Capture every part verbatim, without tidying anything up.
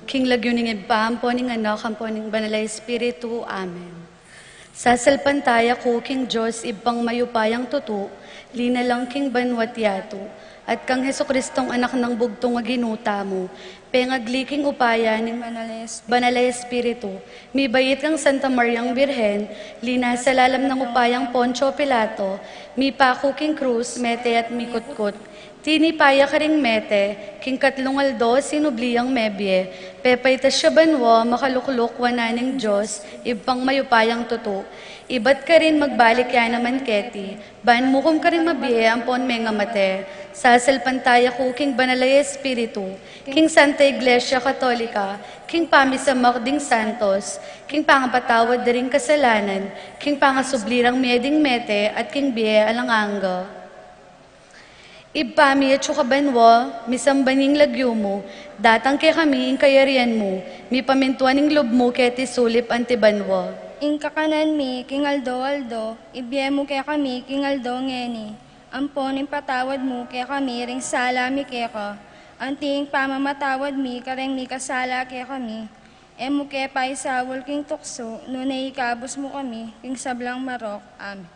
King lagyu ning Ibpa, ampo ning Anak, ampo ning Banal a Espiritu. Amen. Sasalpantaya ku king Dios, Ibpang mayupayang tutu, linalang king banua't yatu, at kang Jesucristong Anak nang bugtung a Ginu tamu, pengagli king upaya ning Banal a Espiritu, mibait kang Santa Mariang Birhen, linasa lalam ning upayang Poncio Pilato, mipaku king krus, mete at mikutkut. Tinipa ya karing mete, king katlung aldo sinubli yang mebie, pepaitas ya banua, makalukluk wanan ning Dios, Ibpang mayupayang tutu. Ibat karin magbalik ya naman keti, ban mukum karing mabie ampon mengamate. Sasalpantaya ku king Banal a Espiritu, king Santa Iglesia Katolika, king pamisamak ding santos, king pangapatawad da ring kasalanan, king pangasubli rang mie ding mete, at king bie alang angga. Ibpa mi, atsu ka banua, misamban ya ing lagyu mu, datang kekami ing kayarian mu, mipamintuan ing lub mu keti sulip anti banua. Ing kakanan mi king aldo-aldo, ibie mu kekami king aldo ngeni, ampon ipatawad mu kekami ring sala mi keka, anti ing pamamatawad mi kareng mikasala kekami, e mu ke paisaul king tuksu, nune ikabus mu kami king sablang marok. Amen.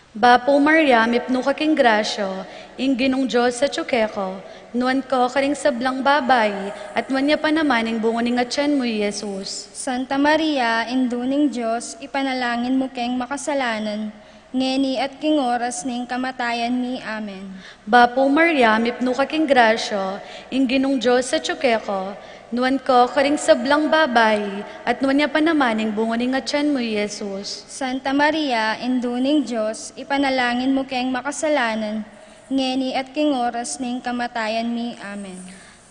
Bapu Maria, mipnu ka king grasya, ing Ginung Dios atyu keka, nuan ka karing sablang babai, at nuan ya pa naman ing bunga ning atyan mu, i Jesus. Santa Maria, Indu ning Dios, ipanalangin mu keng makasalanan, ngeni at king oras ning kamatayan mi. Amen. Bapu Maria, mipnu ka king grasya, ing Ginung Dios atyu keka, nuan ka karing sablang babai, at nuan ya pa naman ing bunga ning atyan mu, i Jesus. Santa Maria, Indu ning Dios, ipanalangin mu keng makasalanan, ngeni at king oras ning kamatayan mi. Amen.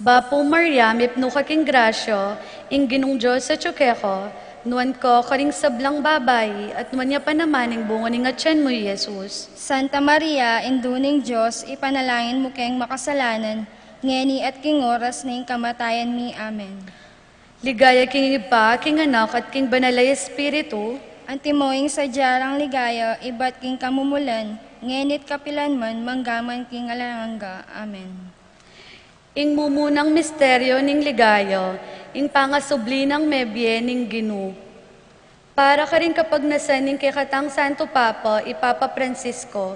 Bapu Maria, mipnu ka king grasya, ing Ginung Dios atyu keka, nuan ka karing sablang babai, at nuan ya pa naman ing bunga ning atyan mu, i Jesus. Santa Maria, Indu ning Dios, ipanalangin mu keng makasalanan, ngeni at king oras ning kamatayan mi. Amen. Ligaya king Ibpa, king Anak, at king Banal a Espiritu. Antimo ing sadya rang ligaya, ibat king kamumulan, ngeni't kapilan man, manggaman king alang angga. Amen. Ing mumunang misteryo ning ligaya, ing pangasubli nang mebie ning Ginu. Para karing kapagnasan ning kekatang Santo Papa, i Papa Francisco,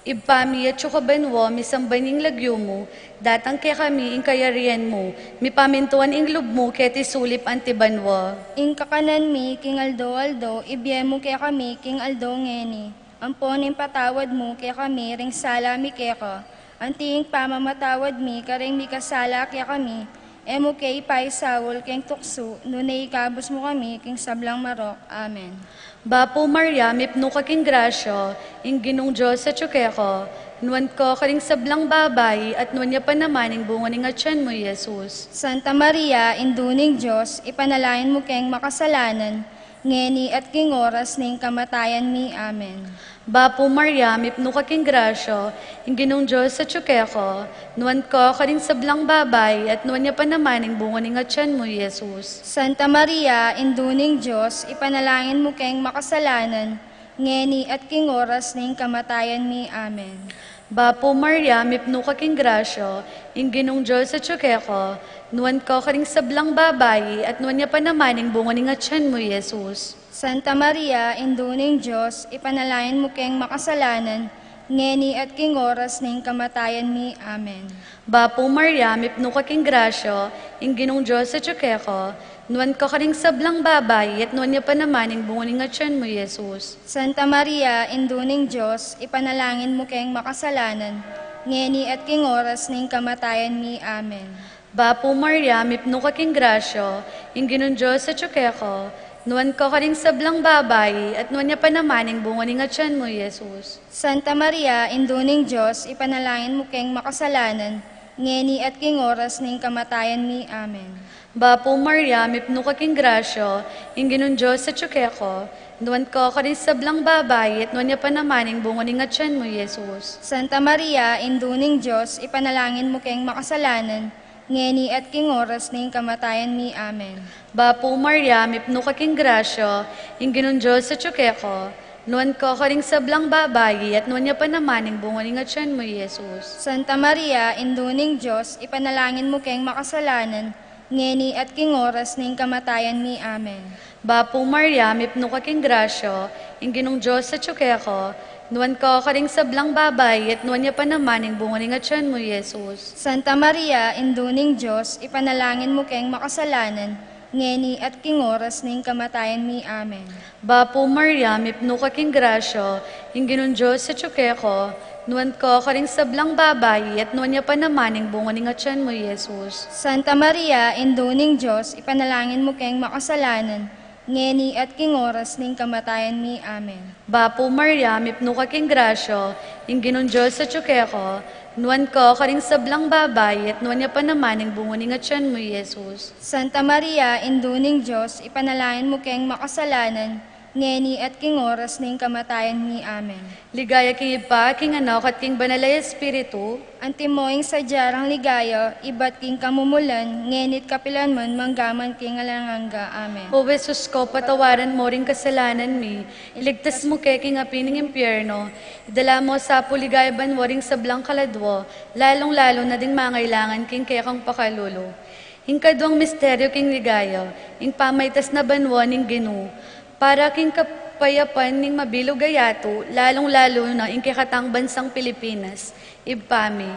Ibpa mi atsu ka banua, misamban ing lagyu mu, datang kekami ing kayarian mu, mipamintuan ing lub mu keti sulip anti banua. Ing kakanan mi king aldo-aldo, ibie mu kekami king aldo ngeni, ampon ipatawad mu kekami ring sala mi keka, anti ing pamamatawad mi karing mikasala kekami, e mu ke ipaisaul keng tuksu, nune ikabus mu kami king sablang marok. Amen. Bapu Maria, mipnu ka king grasya, ing Ginung Dios atyu keka, nuan ka karing sablang babai, at nuan ya pa naman ing bunga ning atyan mu, i Jesus. Santa Maria, Indu ning Dios, ipanalangin mu keng makasalanan, ngeni at king oras ning kamatayan mi. Amen. Bapu Maria, mipnu ka king grasya, ing Ginung Dios atyu keka, nuan ka karing sablang babai, at nuan ya pa naman ing bunga ning atyan mu, i Jesus. Santa Maria, Indu ning Dios, ipanalangin mu keng makasalanan, ngeni at king oras ning kamatayan mi. Amen. Bapu Maria, mipnu ka king grasya, ing Ginung Dios atyu keka, nuan ka karing sablang babai, at nuan ya pa naman ing bunga ning atyan mu, i Jesus. Santa Maria, Indu ning Dios, ipanalangin mu keng makasalanan, ngeni at king oras ning kamatayan mi. Amen. Bapu Maria, mipnu ka king grasya, ing Ginung Dios atyu keka, nuan ka karing sablang babai, at nuan ya pa naman ing bunga ning atyan mu, i Jesus. Santa Maria, Indu ning Dios, ipanalangin mu keng makasalanan, ngeni at king oras ning kamatayan mi. Amen. Bapu Maria, mipnu ka king grasya, ing Ginung Dios atyu keka, nuan ka karing sablang babai, at nuan ya pa naman ing bunga ning atyan mu, i Jesus. Santa Maria, Indu ning Dios, ipanalangin mu keng makasalanan, ngeni at king oras ning kamatayan mi. Amen. Bapu Maria, mipnu ka king grasya, ing Ginung Dios atyu keka, nuan ka karing sablang babai, at nuan ya pa naman ing bunga ning atyan mu, i Jesus. Santa Maria, Indu ning Dios, ipanalangin mu keng makasalanan, ngeni at king oras ning kamatayan mi. Amen. Bapu Maria, mipnu ka king grasya, ing Ginung Dios atyu keka, nuan ka karing sablang babai, at nuan ya pa naman ing bunga ning atyan mu, i Jesus. Santa Maria, Indu ning Dios, ipanalangin mu keng makasalanan, ngeni at king oras ning kamatayan mi. Amen. Bapu Maria, mipnu ka king grasya, ing Ginung Dios atyu keka, nuan ka karing sablang babai, at nuan ya pa naman ing bunga ning atyan mu, Jesus. Santa Maria, Indu ning Dios, ipanalangin mu keng makasalanan, ngeni at king oras ning kamatayan mi. Amen. Bapu Maria, mipnu ka king grasya, ing Ginung Dios atyu keka, nuan ka karing sablang babai, at nuan ya pa naman ing bunga ning atyan mu, Jesus. Santa Maria, Indu ning Dios, ipanalangin mu keng makasalanan, ngeni at king oras ning kamatayan mi. Amen. Bapu Maria, mipnu ka king grasya, ing Ginung Dios atyu keka, nuan ka karing sablang babai, at nuan ya pa naman ing bunga ning atyan mu, Jesus. Santa Maria, Indu ning Dios, ipanalangin mu keng makasalanan, ngeni at king oras ning kamatayan mi. Amen. Ligaya king Ibpa, king Anak, at king Banal a Espiritu. Antimo ing sadya rang ligaya, ibat king kamumulan, ngeni at kapilan man, mangga man king alang angga. Amen. O Jesus ko, patawaran mo ring kasalanan mi, iligtas mu ke king api ning impyerno, idala mo sa pu king ligaya banua ring sablang kaladua, lalung-lalu na ding mangailangan king kekang pakalulu. Ing kaduang misteryo king ligaya, ing pamaitas na banua ning Ginu. Para king kapayapan ning mabilug a yatu, lalung-lalu na ing kekatang bansang Pilipinas. Ibpa mi.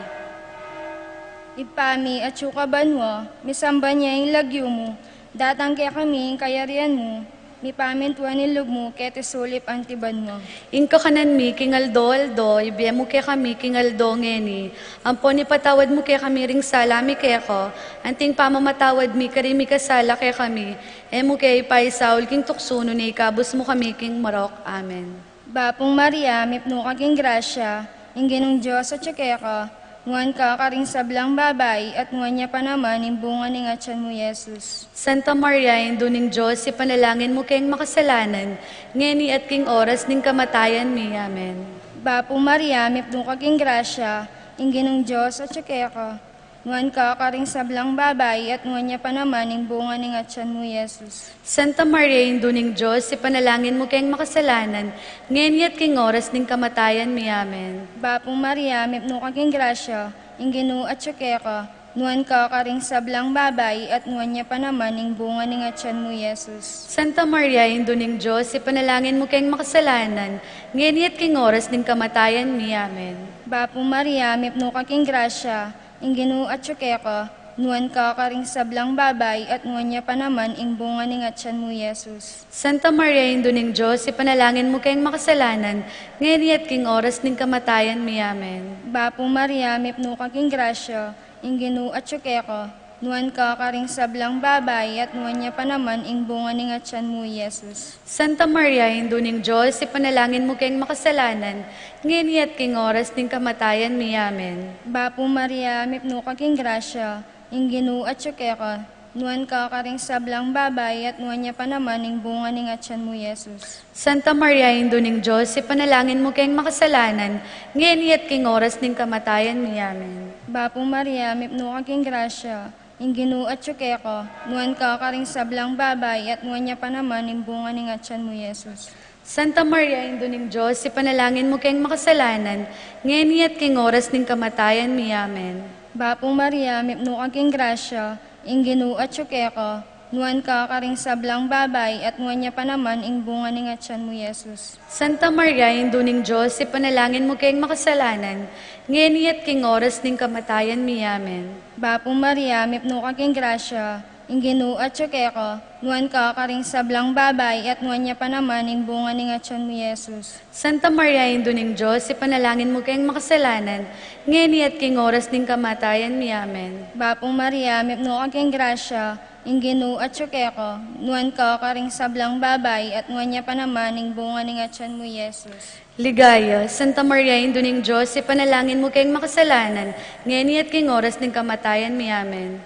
Ibpa mi, atsu ka banua, misamban ya ing lagyu mu, datang kekami ing kayarian mu, mipamintuan ing lub mu, keti sulip anti banua. Ing kakanan mi king aldo-aldo, ibie mu kekami king aldo ngeni. Ampon ipatawad mu kekami ring sala mi keka, anti ing pamamatawad mi karing mikasala kekami. E mu ke ipaisaul king tuksu, nune ikabus mu kami king marok. Amen. Bapu Maria, mipnu ka king grasya, ing Ginung Dios atyu keka, nuan ka karing sablang babai, at nuan ya pa naman ing bunga ning atyan mu, Jesus. Santa Maria, Indu ning Dios, ipanalangin mu keng makasalanan, ngeni at king oras ning kamatayan mi. Amen. Bapu Maria, mipnu ka king grasya, ing Ginung Dios atyu keka, nuan ka karing sablang babai, at nuan ya pa naman ing bunga ning atyan mu, Jesus. Santa Maria, Indu ning Dios, ipanalangin mu keng makasalanan, ngeni at king oras ning kamatayan mi. Amen. Bapu Maria, mipnu ka king grasya, ing Ginu atyu keka, nuan ka karing sablang babai, at nuan ya pa naman ing bunga ning atyan mu, Jesus. Santa Maria, Indu ning Dios, ipanalangin mu keng makasalanan, ngeni at king oras ning kamatayan mi. Amen. Bapu Maria, mipnu ka king grasya, ing Ginu atyu keka, nuan ka karing sablang babai, at nuan ya pa naman ing bunga ning atyan mu, Jesus. Santa Maria, Indu ning Dios, ipanalangin mu keng makasalanan, ngeni at king oras ning kamatayan mi. Amen. Bapu Maria, mipnu ka king grasya, ing Ginu atyu keka, nuan ka karing sablang babai, at nuan ya pa naman ing bunga ning atyan mu, Jesus. Santa Maria, Indu ning Dios, ipanalangin mu keng makasalanan, ngeni at king oras ning kamatayan mi. Amen. Bapu Maria, mipnu ka king grasya, ing Ginu atyu keka, nuan ka karing sablang babai, at nuan ya pa naman ing bunga ning atyan mu, Jesus. Santa Maria, Indu ning Dios, ipanalangin mu keng makasalanan, ngeni at king oras ning kamatayan mi. Amen. Bapu Maria, mipnu ka king grasya, ing Ginu atyu keka, nuan ka karing sablang babai, at nuan ya pa naman ing bunga ning atyan mu, Jesus. Santa Maria, Indu ning Dios, ipanalangin mu keng makasalanan, ngeni at king oras ning kamatayan mi. Amen. Bapu Maria, mipnu ka king grasya, ing Ginu atyu keka, nuan ka karing sablang babai, at nuan ya pa naman ing bunga ning atyan mu, Jesus. Santa Maria, Indu ning Dios, ipanalangin mu keng makasalanan, ngeni at king oras ning kamatayan mi. Amen. Bapu Maria, mipnu ka king grasya, ing Ginu atyu keka, nuan ka karing sablang babai, at nuan ya pa naman ing bunga ning atyan mu, Jesus. Santa Maria, Indu ning Dios, ipanalangin mu keng makasalanan, ngeni at king oras ning kamatayan mi. Amen. Bapu Maria, mipnu ka king grasya, ing Ginu atyu keka, nuan ka karing sablang babai, at nuan ya pa naman ing bunga ning atyan mu, Jesus. Ligaya, Santa Maria, Indu ning Dios, ipanalangin mu keng makasalanan, ngeni at king oras ning kamatayan mi. Amen.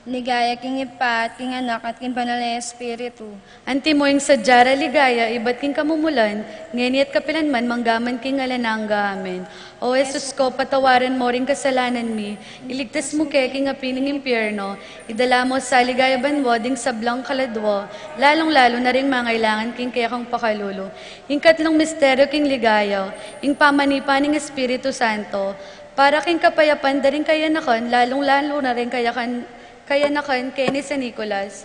Ligaya king Ibpa, at king Anak, at king Banal a Espiritu. Antimo ing sadya rang ligaya, ibat king kamumulan, ngeni at kapilan man, mangga man king alang angga. Amen. O Jesus ko, patawaran mo ring kasalanan mi, iligtas mu ke king api ning impyerno, idala mo sa ligaya banua ding sablang kaladua, lalung-lalu na ring mangailangan king kekang pakalulu. Ing katlung misteryo king ligaya, ing pamanipa ning Espiritu Santo, para king kapayapan da ring kayanakan, lalung-lalu na ring kayakan Kayanakan keni San Nicolas.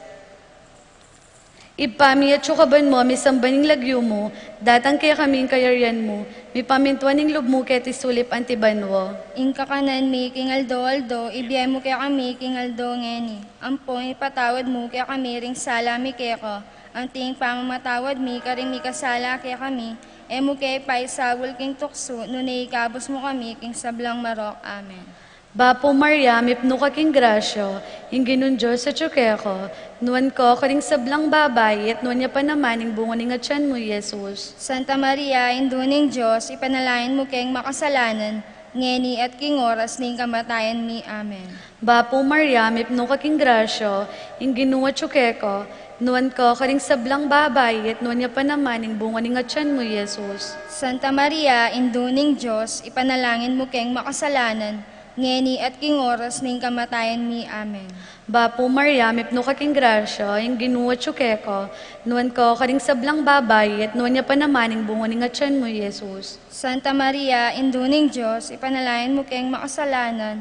Ibpa mi, atsu ka banua, misamban ing lagyu mu, datang kekami ing kayarian mu, mipamintuan ing lub mu keti sulip anti banua. Ing kakanan mi king aldo-aldo, ibie mu kekami king aldo ngeni. Ampon ipatawad mu kekami ring sala mi keka, anti ing pamamatawad mi karing mikasala kekami, e mu ke ipaisaul king tuksu, nune ikabus mu kami king sablang marok. Amen. Bapu Maria, mipnu ka king grasya, ing Ginung Dios atyu keka, nuan ka karing sablang babai, at nuan ya pa naman ing bunga ning atyan mu, Jesus. Santa Maria, Indu ning Dios, ipanalangin mu keng makasalanan, ngeni at king oras ning kamatayan mi. Amen. Bapu Maria, mipnu ka king grasya, ing Ginu atyu keka, nuan ka karing sablang babai, at nuan ya pa naman ing bunga ning atyan mu, Jesus. Santa Maria, Indu ning Dios, ipanalangin mu keng makasalanan, ngeni at king oras ning kamatayan mi. Amen. Bapu Maria, mipnu ka king grasya, ing Ginu atyu keka, nuan ka karing sablang babai, at nuan ya pa naman ing bunga ning atyan mu, Jesus. Santa Maria, Indu ning Dios, ipanalangin mu keng makasalanan,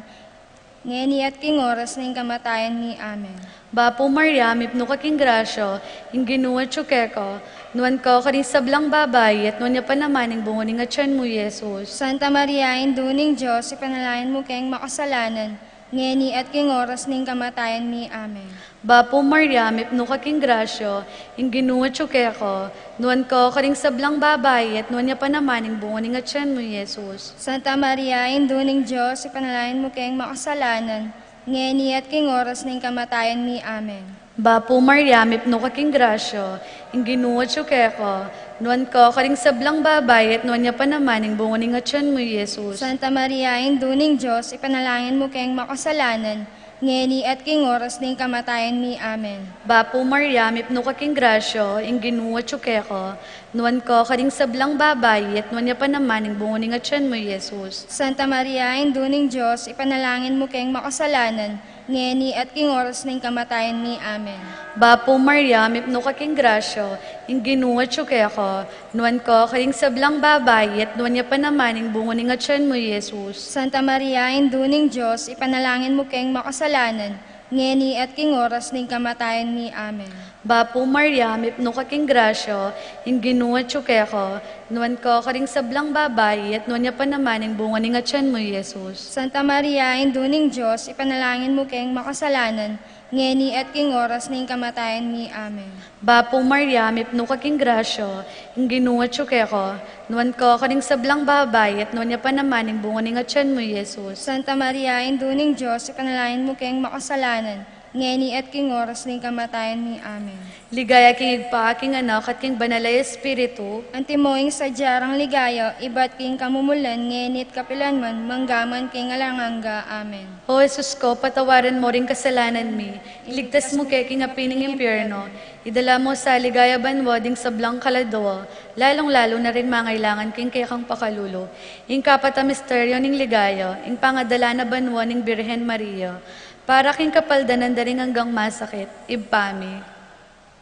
ngeni at king oras ning kamatayan mi. Amen. Bapu Maria, mipnu ka king grasya, ing Ginu atyu keka, nuan ka karing sablang babai, at nuan ya pa naman ing bunga ning atyan mu, Jesus. Santa Maria, Indu ning Dios, ipanalangin mu keng makasalanan, ngeni at king oras ning kamatayan mi. Amen. Bapu Maria, mipnu ka king grasya, ing Ginu atyu keka, nuan ka karing sablang babai, at nuan ya pa naman ing bunga ning atyan mu, Jesus. Santa Maria, Indu ning Dios, ipanalangin mu keng makasalanan, ngeni at king oras ning kamatayan mi. Amen. Bapu Maria, mipnu ka king grasya, ing Ginu atyu keka, nuan ka karing sablang babai, at nuan ya pa naman ing bunga ning atyan mu, Jesus. Santa Maria, Indu ning Dios, ipanalangin mu keng makasalanan, ngeni at king oras ning kamatayan mi. Amen. Bapu Maria, mipnu ka king grasya, ing Ginu atyu keka, nuan ka karing sablang babai, at nuan ya pa naman ing bunga ning atyan mu, Jesus. Santa Maria, Indu ning Dios, ipanalangin mu keng makasalanan, ngeni at king oras ning kamatayan mi. Amen. Bapu Maria, mipnu ka king grasya, ing Ginu atyu keka, nuan ka karing sablang babai, at nuan ya pa naman ing bunga ning atyan mu, Jesus. Santa Maria, Indu ning Dios, ipanalangin mu keng makasalanan, ngeni at king oras ning kamatayan mi. Amen. Bapu Maria, mipnu ka king grasya, ing Ginu atyu keka, nuan ka karing sablang babai, at nuan ya pa naman ing bunga ning atyan mu, Jesus. Santa Maria, Indu ning Dios, ipanalangin mu keng makasalanan, ngeni at king oras ning kamatayan mi. Amen. Bapu Maria, mipnu ka king grasya, ing Ginu atyu keka, nuan ka karing sablang babai, at nuan ya pa naman ing bunga ning atyan mu, Jesus. Santa Maria, Indu ning Dios, ipanalangin mu keng makasalanan, ngeni at king oras ning kamatayan mi. Amen. Ligaya king Ibpa, king Anak, at king Banal a Espiritu. Antimo ing sadya rang ligaya, ibat king kamumulan, ngeni at kapilan man, mangga man king alang angga. Amen. O Jesus ko, patawaran mo ring kasalanan mi, iligtas mu ke king api ning impyerno, idala mu sa ligaya banua ding sablang kaladua, lalung-lalu na ring mangailangan king kekang pakalulu. Ing kapat a misteryo ning ligaya, ing pangadala na banua ning Birhen Maria, para king kapaldanan da ring anggang masakit. Ibpa mi.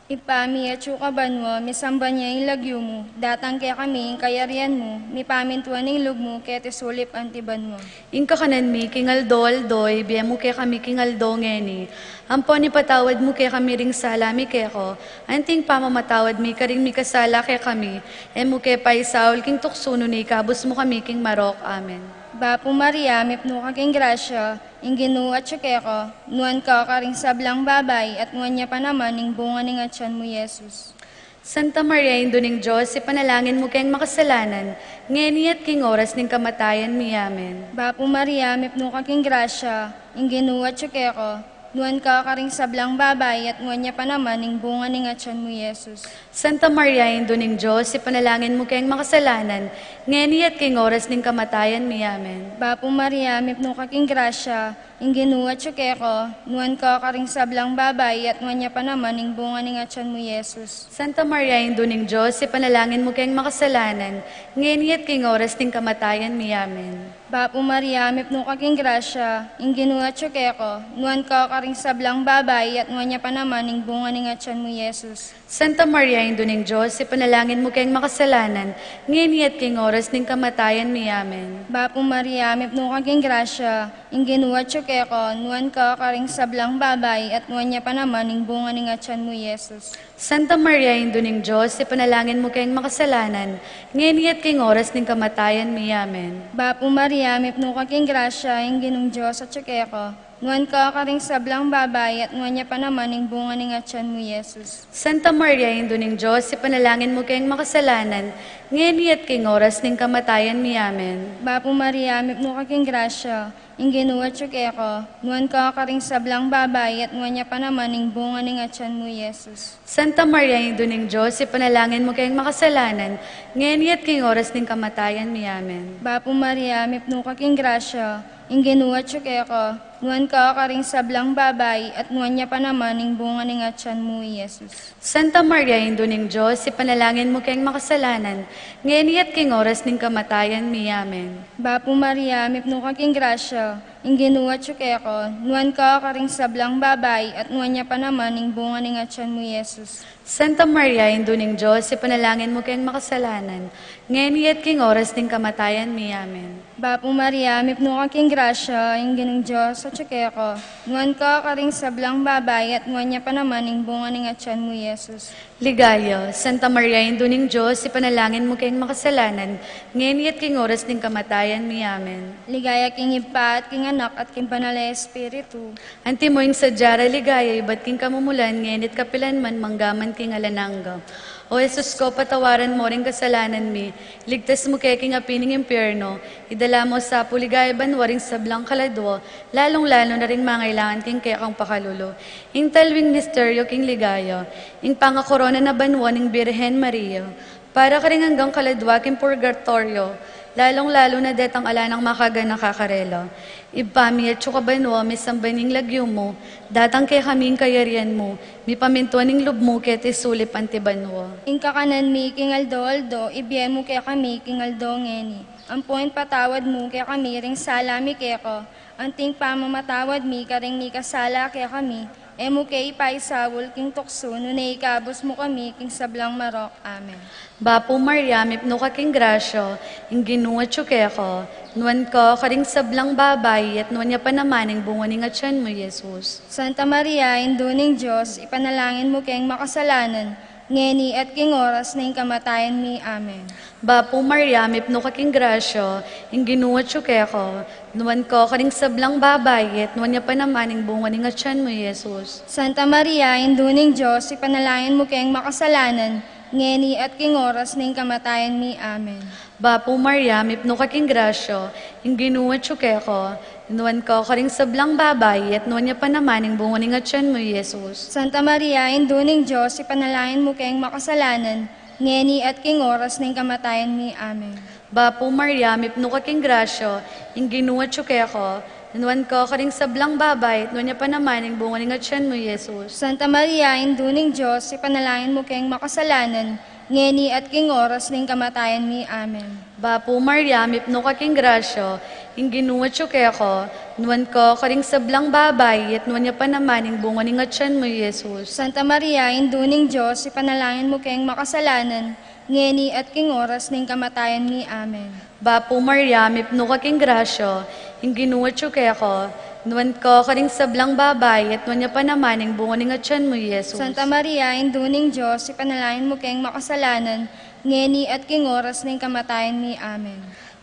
Ibpa mi, atsu ka banua, misamban ya ing lagyu mu, datang kekami ing kayarian mu, mipamintuan ing lub mu, keti sulip anti banua. Ing kakanan mi king aldo-aldo, ibie mu kekami king aldo ngeni. Ampon ipatawad mu kekami ring sala mi keka, anti ing pamamatawad mi karing mikasala kekami. E mu ke paisaul king tuksu, nune ikabus mu kami king marok. Amen. Bapu Maria, mipnu ka king grasya, ing Ginu atyu keka, nuan ka karing sablang babai, at nuan ya pa naman ing bunga ning atyan mu, Jesus. Santa Maria, Indu ning Dios, ipanalangin mu keng makasalanan, ngeni at king oras ning kamatayan mi. Amen. Bapu Maria, mipnu ka king grasya, ing Ginu atyu keka, nuan ka karing sablang babai, at nuan ya pa naman ing bunga ning atyan mu, Jesus. Santa Maria, Indu ning Dios, ipanalangin mu keng makasalanan, ngeni at king oras ning kamatayan mi. Amen. Bapu Maria, mipnu ka king grasya, ing Ginu atyu keka, nuan ka karing sablang babai, at nuan ya pa naman ing bunga ning atyan mu, Jesus. Santa Maria, Indu ning Dios, ipanalangin mu keng makasalanan, ngeni at king oras ning kamatayan mi. Amen. Bapu Maria, mipnu ka king grasya, ing Ginu atyu keka, nuan ka karing sablang babai, at nuan ya pa naman ing bunga ning atyan mu, Jesus. Santa Maria, Indu ning Dios, ipanalangin mu keng makasalanan, ngeni at king oras ning kamatayan mi. Amen. Bapu Maria, mipnu ka king grasya, ing Ginu atyu keko, nuan ka karing sablang babai, at nuan ya pa naman ing bunga ning atyan mu, Jesus. Santa Maria, Indu ning Dios, ipanalangin mu keng makasalanan, ngeni at king oras ning kamatayan mi. Amen. Bapu Maria, mipnu ka king grasya, ing Ginung Dios atyu keko, nuan ka karing sablang babai, at nuan ya pa naman ing bunga ning atyan mu, Jesus. Santa Maria, Indu ning Dios, ipanalangin mu keng makasalanan, ngeni at king oras ning kamatayan mi. Amen. Bapu Maria, mipnu ka king grasya, ing Ginu atyu keko, nuan ka karing sablang babai, at nuan ya pa naman ing bunga ning atyan mu, Jesus. Santa Maria, Indu ning Dios, ipanalangin mu keng makasalanan, ngeni at king oras ning kamatayan mi. Amen. Bapu Maria, mipnu ka king grasya, ing Ginu atyu keko, nuan ka karing sablang babai, at nuan ya pa naman ing bunga ning atyan mu, Jesus. Santa Maria, Indu ning Dios, ipanalangin mu keng makasalanan, ngeni at king oras ning kamatayan mi. Amen. Bapu Maria, mipnu ka king grasya, ing Ginu atyu keko, nuan ka karing sablang babai, at nuan ya pa naman ing bunga ning atyan mu, Jesus. Santa Maria, Indu ning Dios, ipanalangin mu keng makasalanan, ngeni at king oras ning kamatayan mi. Amen. Bapu Maria, mipnu ka king grasya, ing Ginung Dios atyu keko, nuan ka karing sablang babai, at nuan ya pa naman ing bunga ning atyan mu, Jesus. Ligaya, Santa Maria, Indu ning Dios, ipanalangin mu keng makasalanan, ngeni at king oras ning kamatayan mi. Amen. Ligaya king Ibpa, at king Anak, at king Banal a Espiritu. Antimo ing sadya ra ligaya, ibat king kamumulan, ngeni at kapilan man, mangga man king alang angga. O Jesus ko, patawaran mo ring kasalanan mi, ligtas mu ke king api ning impyerno, idala mo sa pu ligaya banua ring sablang kaladua, lalung-lalu na ring mangailangan king kekang pakalulu. Ing talwing misteryo king ligaya, ing pangakorona na banua ning Birhen Maria, para karing anggang kaladua king purgatoryo, lalung-lalu na detang ala nang makaganaka karela. Ibpa mi, atsu ka banua, misamban ing lagyu mu, datang kekami ing kayarian mu, mipamintuan ing lub mu keti sulip anti banua. Ing kakanan mi king aldo-aldo, ibie mu kekami king aldo ngeni. Ampon patawad mu kekami ring sala mi keka, anting pamamatawad mi karing mikasala kekami, e mu ke ipaisaul king tuksu, nune ikabus mu kami king sablang marok. Amen. Bapu Maria, mipnu ka king grasya, ing Ginu atyu keka, nuan ka karing sablang babai, at nuan ya pa naman ing bunga ning atyan mu, Jesus. Santa Maria, Indu ning Dios, ipanalangin mu keng makasalanan, ngeni at king oras ning kamatayan mi. Amen. Bapu Maria, mipnu ka king grasya, ing Ginu atyu keka, nuan ka karing sablang babai, at nuan ya pa naman ing bunga ning atyan mu, Jesus. Santa Maria, Indu ning Dios, ipanalangin mu keng makasalanan, ngeni at king oras ning kamatayan mi. Amen. Bapu Maria, mipnu ka king grasya, ing Ginu atyu keka, nuan ka karing sablang babai, at nuan ya pa naman ing bunga ning atyan mu, Jesus. Santa Maria, Indu ning Dios, ipanalangin mu keng makasalanan, ngeni at king oras ning kamatayan mi. Amen. Bapu Maria, mipnu ka king grasya, ing Ginu atyu keka, nuan ka karing sablang babai, at nuan ya pa naman ing bunga ning atyan mu, Jesus. Santa Maria, Indu ning Dios, ipanalangin mu keng makasalanan, ngeni at king oras ning kamatayan mi. Amen. Bapu Maria, mipnu ka king grasya, ing Ginu atyu keka, nuan ka karing sablang babai, at nuan ya pa naman ing bunga ning atyan mu, Jesus. Santa Maria, Indu ning Dios, ipanalangin mu keng makasalanan, ngeni at king oras ning kamatayan mi. Amen. Bapu Maria, mipnu ka king grasya, ing Ginu atyu keka, nuan ka karing sablang babai, at nuan ya pa naman ing bunga ning atyan mu, Jesus. Santa Maria, Indu ning Dios, ipanalangin mu keng makasalanan, ngeni at king oras ning kamatayan mi. Amen.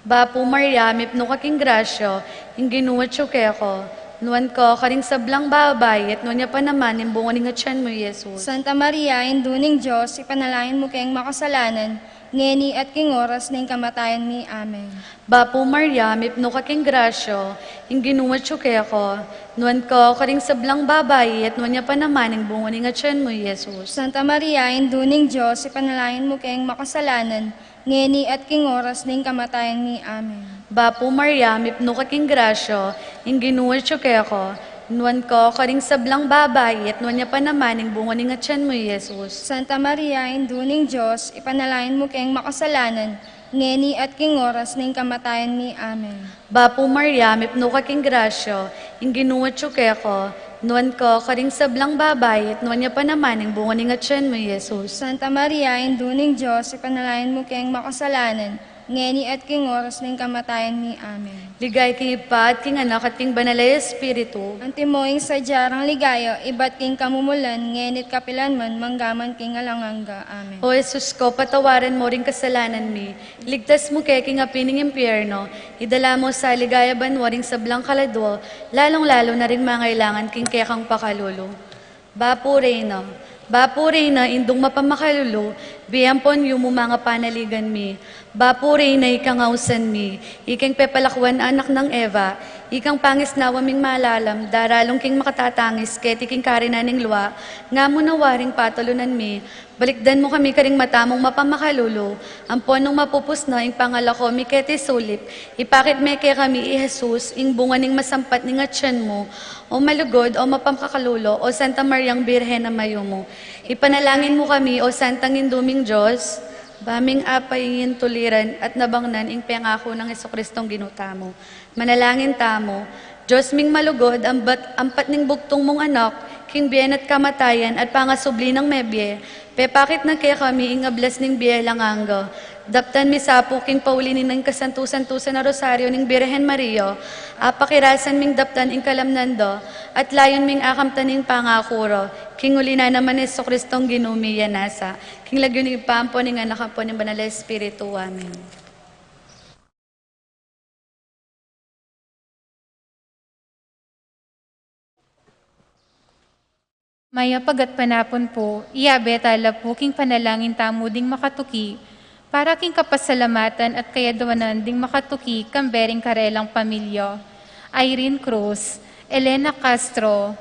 Bapu Maria, mipnu ka king grasya, ing Ginu atyu keka, nuan ka karing sablang babai, at nuan ya pa naman ing bunga ning atyan mu, Jesus. Santa Maria, Indu ning Dios, ipanalangin mu keng makasalanan, ngeni at king oras ning kamatayan mi. Amen. Bapu Maria, mipnu ka king grasya, ing Ginu atyu keka, nuan ka karing sablang babai, at nuan ya pa naman ing bunga ning atyan mu, Jesus. Santa Maria, Indu ning Dios, ipanalangin mu keng makasalanan, ngeni at king oras ning kamatayan mi. Amen. Bapu Maria, mipnu ka king grasya, ing Ginu atyu keka, nuan ka karing sablang babai, at nuan ya pa naman ing bunga ning atyan mu, Jesus. Santa Maria, Indu ning Dios, ipanalangin mu keng makasalanan, ngeni at king oras ning kamatayan mi. Amen. Bapu Maria, mipnu ka king grasya, ing Ginu atyu keka, nuan ka karing sablang babai, at nuan ya pa naman ing bunga ning atyan mu, Jesus. Santa Maria, Indu ning Dios, ipanalangin mu keng makasalanan, ngeni at king oras ning kamatayan mi. Amen. Ligaya king Ibpa, at king Anak, at king Banal a Espiritu. Antimo ing sadya rang ligaya, ibat king kamumulan, ngeni at kapilan man, manggaman king alang angga. Amen. O Jesus ko, patawaran mo ring kasalanan mi, iligtas mu ke king api ning impyerno, idala mu sa king ligaya banua ring sablang kaladua, lalung-lalu na ring mangailangan king kekang pakalulu. Bapu Reyna, Bapu Reyna, Indung mapamakalulu, bie ampon yumu manga panaligan mi. Bapu Reyna, ikang ausan mi, ikeng pepalakwan anak nang Eva, ikang pangisnawa ming malalam, daralung king makatatangis keti king karinan ning lua, ngamu na waring patalunan mi, balikdan mu kami karing mata mung mapamakalulu, ampon nung mapupus na ing pangalako mi keti sulip, ipakit me kekami i Jesus, ing bunga ning masampat ning atian mu. O malugud, o mapamakalulu, o Santa Mariang Birhen a mayumu. Ipanalangin mu kami, o Santang Indu ming Dios, ba ming apaingin tuliran at nabangnan ing pengaku nang Jesucristong Ginu tamu. Manalangin tamu. Dios ming malugud, ambat, ampat ning bugtung mung Anak, king bie na at kamatayan at pangasubli nang mebie, pepakit na kekami ing ablas ning bie alang angga. Daptan mi sa pu king pauli ning kasantu-santusan a Rosario ning Birhen Maria, apakirasan ming daptan ing kalamnan da, at layun ming akamtan ing pangaku ra, king uli na naman Jesucristong Ginu mi. Iya nasa, king lagyu ning Ibpa, ampo ning Anak, ampo ning Banal a Espiritu. Amen. Mayap a gatpanapun pu, iyabe tala pu king panalangin tamu ding makatuki, para king kapasalamatan at kayadwanan ding makatuki, kambe ring karelang pamilya. Irene Cruz, Elena Castro,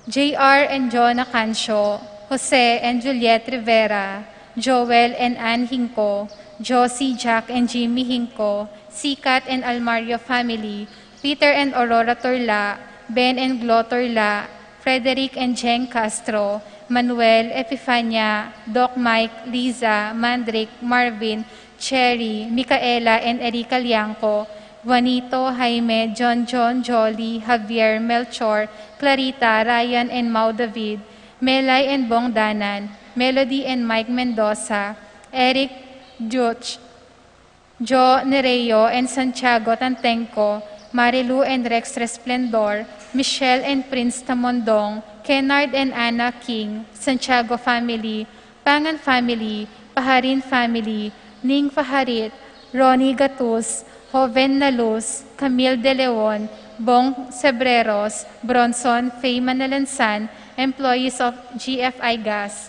J R and John Acancio, Jose and Juliet Rivera, Joel and Ann Hinco, Josie, Jack and Jimmy Hinco, Sikat and Almario family, Peter and Aurora Turla, Ben and Glo Turla, Frederick and Jeng Castro, Manuel, Epifania, Doc Mike, Liza, Mandrick, Marvin, Cherry, Micaela and Erica Liangco, Juanito, Jaime, John John, Jolly, Javier, Melchor, Clarita, Ryan and Mau David, Melay and Bong Danan, Melody and Mike Mendoza, Eric, Juch, Jo Nereo and Santiago Tantengco, Marilu and Rex Resplendor, Michelle and Prince Tamondong, Kennard and Anna King, Santiago family, Pangan family, Paharin family, Ning Paharit, Ronnie Gatus, Joven Naluz, Camille De Leon, Bong Sebreros, Bronson, Faye Manalansan, employees of G F I Gas.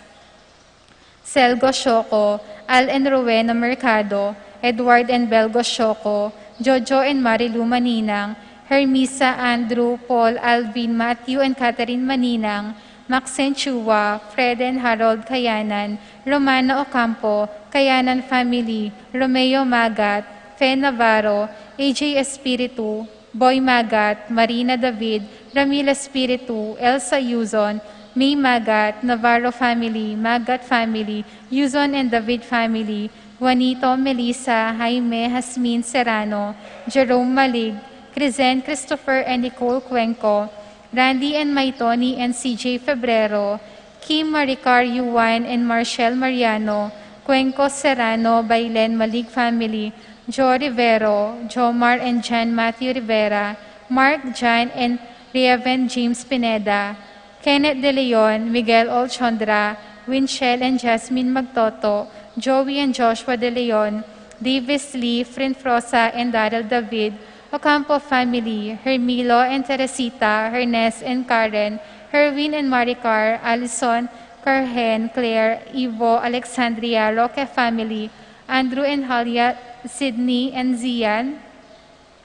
Selgo Sioco, Al and Rowena Mercado, Edward and Belgo Sioco, Jojo and Marilu Maninang, Hermisa, Andrew, Paul, Alvin, Matthew and Catherine Maninang, Maxine Chua, Fred and Harold Kayanan, Romana Ocampo, Kayanan family, Romeo Magat, Fe Navarro, A J Espiritu, Boy Magat, Marina David, Ramil Espiritu, Elsa Yuzon, May Magat, Navarro family, Magat family, Yuzon and David family, Juanito, Melissa, Jaime, Jasmine Serrano, Jerome Malig, Crizen, Christopher and Nicole Cuenco, Randy and Maitoni and C J Febrero, Kim, Maricar, Yuan and Marshall Mariano, Cuenco, Serrano, Bailen, Malig family, Joe Rivero, Jomar and John Matthew Rivera, Mark, John and Reverend James Pineda, Kenneth De Leon, Miguel Olchondra, Winchell and Jasmine Magtoto, Joey and Joshua De Leon, Davis Lee, Frin Frosa and Daryl David, Ocampo family, Hermilo and Teresita, Hernes and Karen, Herwin and Maricar, Allison, Carhen, Claire, Ivo, Alexandria, Roque family, Andrew and Halia, Sydney and Zian,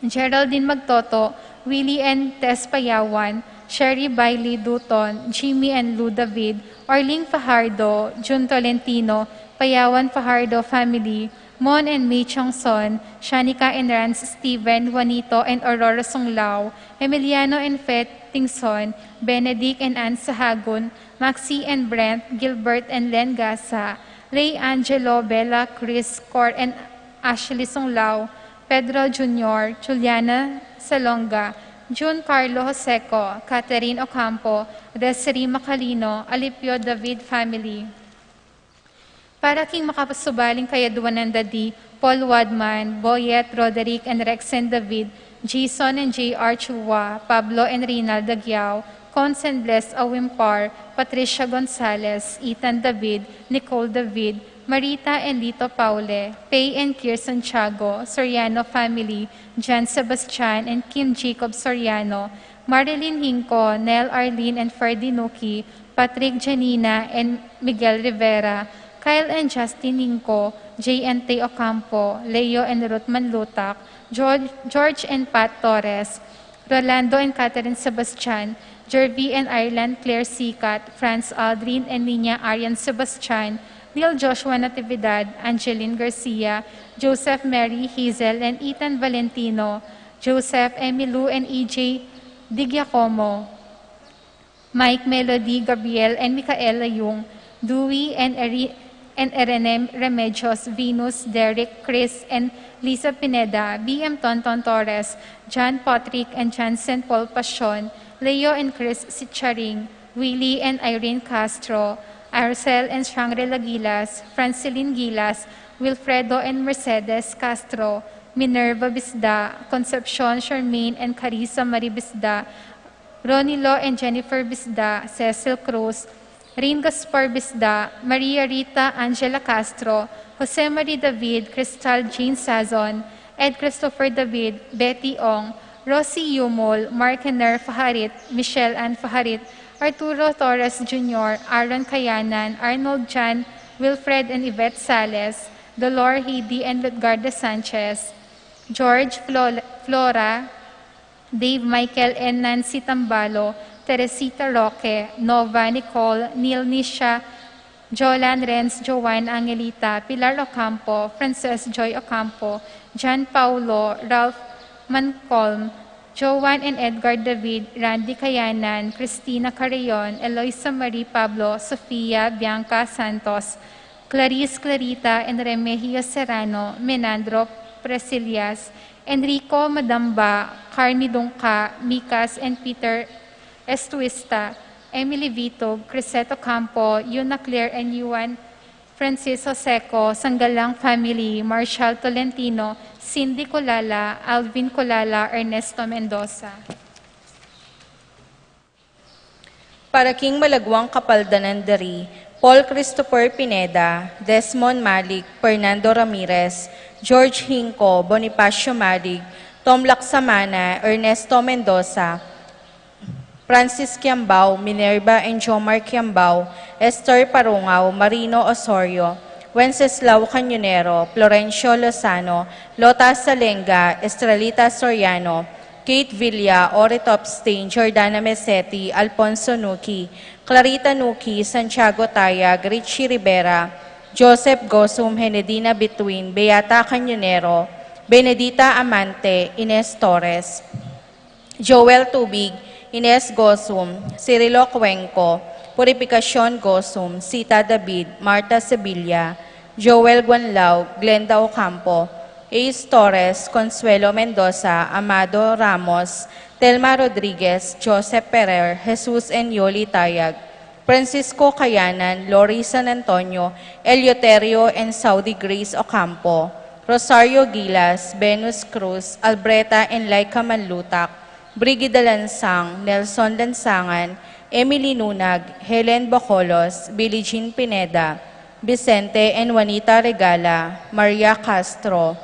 Geraldine Magtoto, Willie and Tess Payawan, Sherry Bailey Duton, Jimmy and Lou David, Arling Fajardo, Jun Tolentino, Payawan Fajardo family, Mon and Mi Chongson, Shanika and Rance Steven, Juanito and Aurora Sunglao, Emiliano and Fe Tingson, Benedict and Anne Sahagun, Maxi and Brent, Gilbert and Len Gasa, Ray Angelo, Bella, Chris, Cor and Ashley Sunglao, Pedro Junior, Juliana Salonga, Jun Carlo Joseco, Catherine Ocampo, Desiree Macalino, Alipio David family. Para king makapasubaling kayaduanan da di Paul Wadman, Boyet, Roderick and Rexen David, Jason and J R Chua, Pablo and Reynalda Giao, Cons and Bless Awimpar, Patricia Gonzalez, Ethan David, Nicole David, Marita and Lito Paule, Pay and Kier Santiago, Soriano family, Jan Sebastian and Kim Jacob Soriano, Marilyn Hinco, Nel Arlene and Ferdy Nuki, Patrick Janina and Miguel Rivera, Kyle and Justin Hinco, Jay and Tay Ocampo, Leo and Ruth Manlutak, George, George and Pat Torres, Rolando and Catherine Sebastian, Jervy and Ireland Claire Sikat, Franz Aldrin and Nina Arian Sebastian, Neil Joshua Natividad, Angeline Garcia, Joseph Mary Hazel and Ethan Valentino, Joseph, Emilu and E J Di Giacomo, Mike, Melody, Gabriel and Michaela Yung, Dewey and Eri-, and Erenem Remedios, Venus, Derek, Chris and Lisa Pineda, B M Tonton Torres, John Patrick and Jansen Paul Pasion, Leo and Chris Sicharing, Willie and Irene Castro, Arcel and Shangri-La Gilas, Francilin Gilas, Wilfredo and Mercedes Castro, Minerva Bisda, Concepcion Charmaine and Carissa Marie Bisda, Ronilo and Jennifer Bisda, Cecil Cruz, Rin Gaspar Bisda, Maria Rita Angela Castro, Jose Marie David, Cristal Jean Sazon, Ed Christopher David, Betty Ong, Rosie Yumol, Mark Henner Faharit, Michelle Ann Faharit, Arturo Torres Junior, Aaron Kayanan, Arnold Jan, Wilfred and Yvette Sales, Dolor Hidi and Lutgarda Sanchez, George, Flo-, Flora, Dave, Michael and Nancy Tambalo, Teresita Roque, Nova, Nicole, Neil, Nisha, Jolan, Renz, Joanne, Angelita, Pilar Ocampo, Frances Joy Ocampo, John Paulo, Ralph Mancolm, Joan and Edgar David, Randy Kayanan, Christina Carreon, Eloisa Marie Pablo, Sofia, Bianca Santos, Clarice, Clarita and Remegio Serrano, Menandro Presilias, Enrico Madamba, Carmi Dungca, Micas and Peter Estuista, Emily Vitog, Criseto Campo, Yuna Claire and Yuan Francis Joseco, Sanggalang family, Marshall Tolentino, Cindy Colala, Alvin Colala, Ernesto Mendoza. Para king malagwang kapaldanan da ri Paul Christopher Pineda, Desmond Malik, Fernando Ramirez, George Hinco, Bonifacio Malik, Tom Laksamana, Ernesto Mendoza, Francis Kiambao, Minerva and Jomar Kiambao, Esther Parungao, Marino Osorio, Wenceslao Cañonero, Florencio Lozano, Lota Salenga, Estrelita Soriano, Kate Villa, Ori Topstein, Jordana Meseti, Alfonso Nuki, Clarita Nuki, Santiago Tayag, Richie Rivera, Joseph Gosum, Henedina Bituin, Beata Cañonero, Benedita Amante, Ines Torres, Joel Tubig, Ines Gosum, Cirilo Cuenco, Purificacion Gosum, Sita David, Marta Sevilla, Joel Guanlao, Glenda Ocampo, Ace Torres, Consuelo Mendoza, Amado Ramos, Telma Rodriguez, Joseph Ferrer, Jesus and Yoli Tayag, Francisco Kayanan, Lori San Antonio, Eleuterio and Saudi Grace Ocampo, Rosario Gilas, Venus Cruz, Albreta and Laika Manlutak, Brigida Lansang, Nelson Lansangan, Emily Nunag, Helen Bocolos, Billie Jean Pineda, Vicente and Juanita Regala, Maria Castro,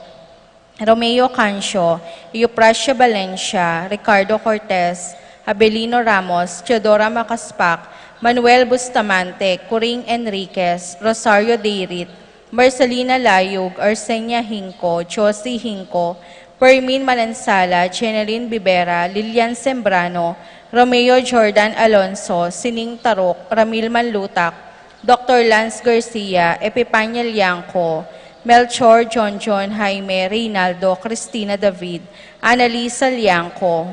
Romeo Cancio, Euprasia Valencia, Ricardo Cortez, Abelino Ramos, Teodora Macaspac, Manuel Bustamante, Coring Enriquez, Rosario Deirit, Marcelina Layug, Arsenia Hinco, Josie Hinco, Fermin Manansala, Jeneline Bibera, Lilian Sembrano, Romeo Jordan Alonso, Sining Taruk, Ramil Manlutak, Doctor Lance Garcia, Epipania Liangco, Melchor, John John, Jaime, Reynaldo, Cristina David, Annalisa Liangco,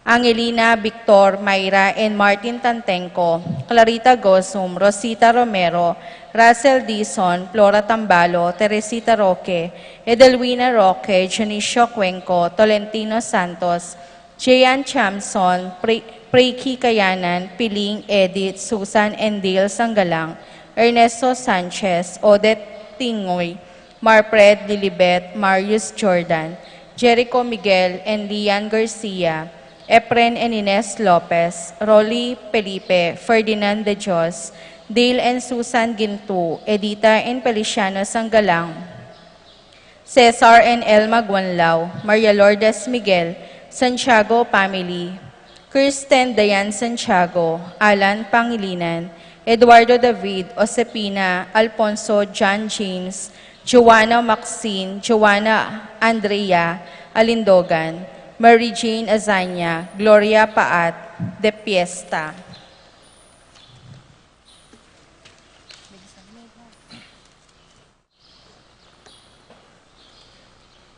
Angelina, Victor, Myra and Martin Tantenco, Clarita Gosum, Rosita Romero, Russell Dizon, Flora Tambalo, Teresita Roque, Edelwina Roque, Dionisio Cuenco, Tolentino Santos, Jean Chamson, Pre-, Preiki Kayanan, Piling, Edith, Susan and Dale Sanggalang, Ernesto Sanchez, Odette Tingoy, Marpred Lilibet, Marius Jordan, Jericho Miguel and Lian Garcia, Efren and Ines Lopez, Rolly Felipe, Ferdinand de Dios, Dale and Susan Gintu, Edita and Feliciano Sanggalang, Cesar and Elma Guanlao, Maria Lourdes Miguel, Santiago family, Kristen Dayan Santiago, Alan Pangilinan, Eduardo David, Josefina, Alfonso, John James, Joanna Maxine, Joanna Andrea Alindogan, Mary Jane Azanya, Gloria Paat, de Fiesta.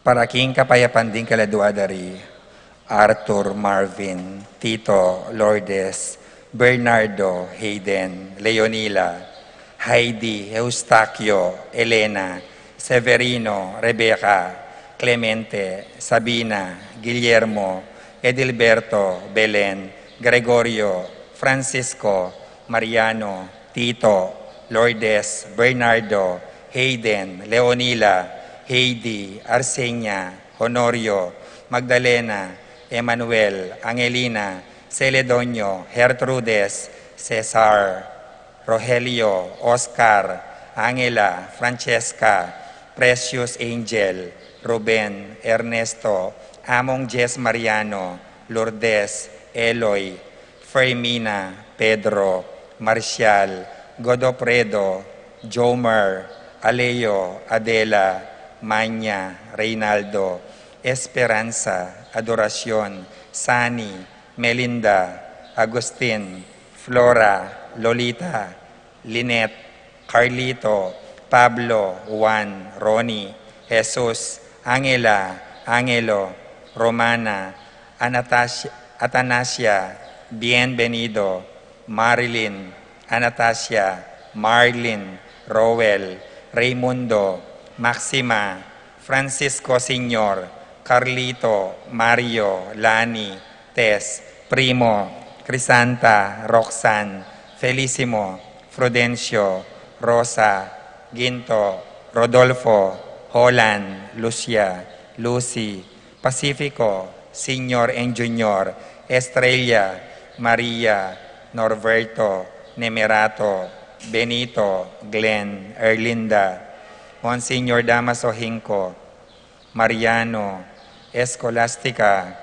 Para king kapayapan ding kaladua da ri Arthur, Marvin, Tito, Lourdes, Bernardo, Hayden, Leonila, Heidi, Eustaquio, Elena, Severino, Rebecca, Clemente, Sabina, Guillermo, Edilberto, Belen, Gregorio, Francisco, Mariano, Tito, Lourdes, Bernardo, Hayden, Leonila, Heidi, Arsenia, Honorio, Magdalena, Emmanuel, Angelina, Celedonio, Gertrudes, Cesar, Rogelio, Oscar, Angela, Francesca, Precious, Angel, Ruben, Ernesto, Among Jess, Mariano, Lourdes, Eloy, Fermina, Pedro, Marcial, Godofredo, Jomer, Aleo, Adela, Manya, Reynaldo, Esperanza, Adoracion, Sani, Melinda, Agustin, Flora, Lolita, Lynette, Carlito, Pablo, Juan, Ronnie, Jesus, Angela, Angelo, Romana, Anastasia, Atanasia, Bienvenido, Marilyn, Anastasia, Marlin, Roel, Raymundo, Maxima, Francisco Senior, Carlito, Mario, Lani, Tess, Primo, Crisanta, Roxanne, Felicimo, Frudencio, Rosa, Ginto, Rodolfo, Holland, Lucia, Lucy, Pacifico, Senior and Junior, Estrella, Maria, Norberto, Nemerato, Benito, Glenn, Erlinda, Monsignor Damaso Hinco, Mariano, Escolastica,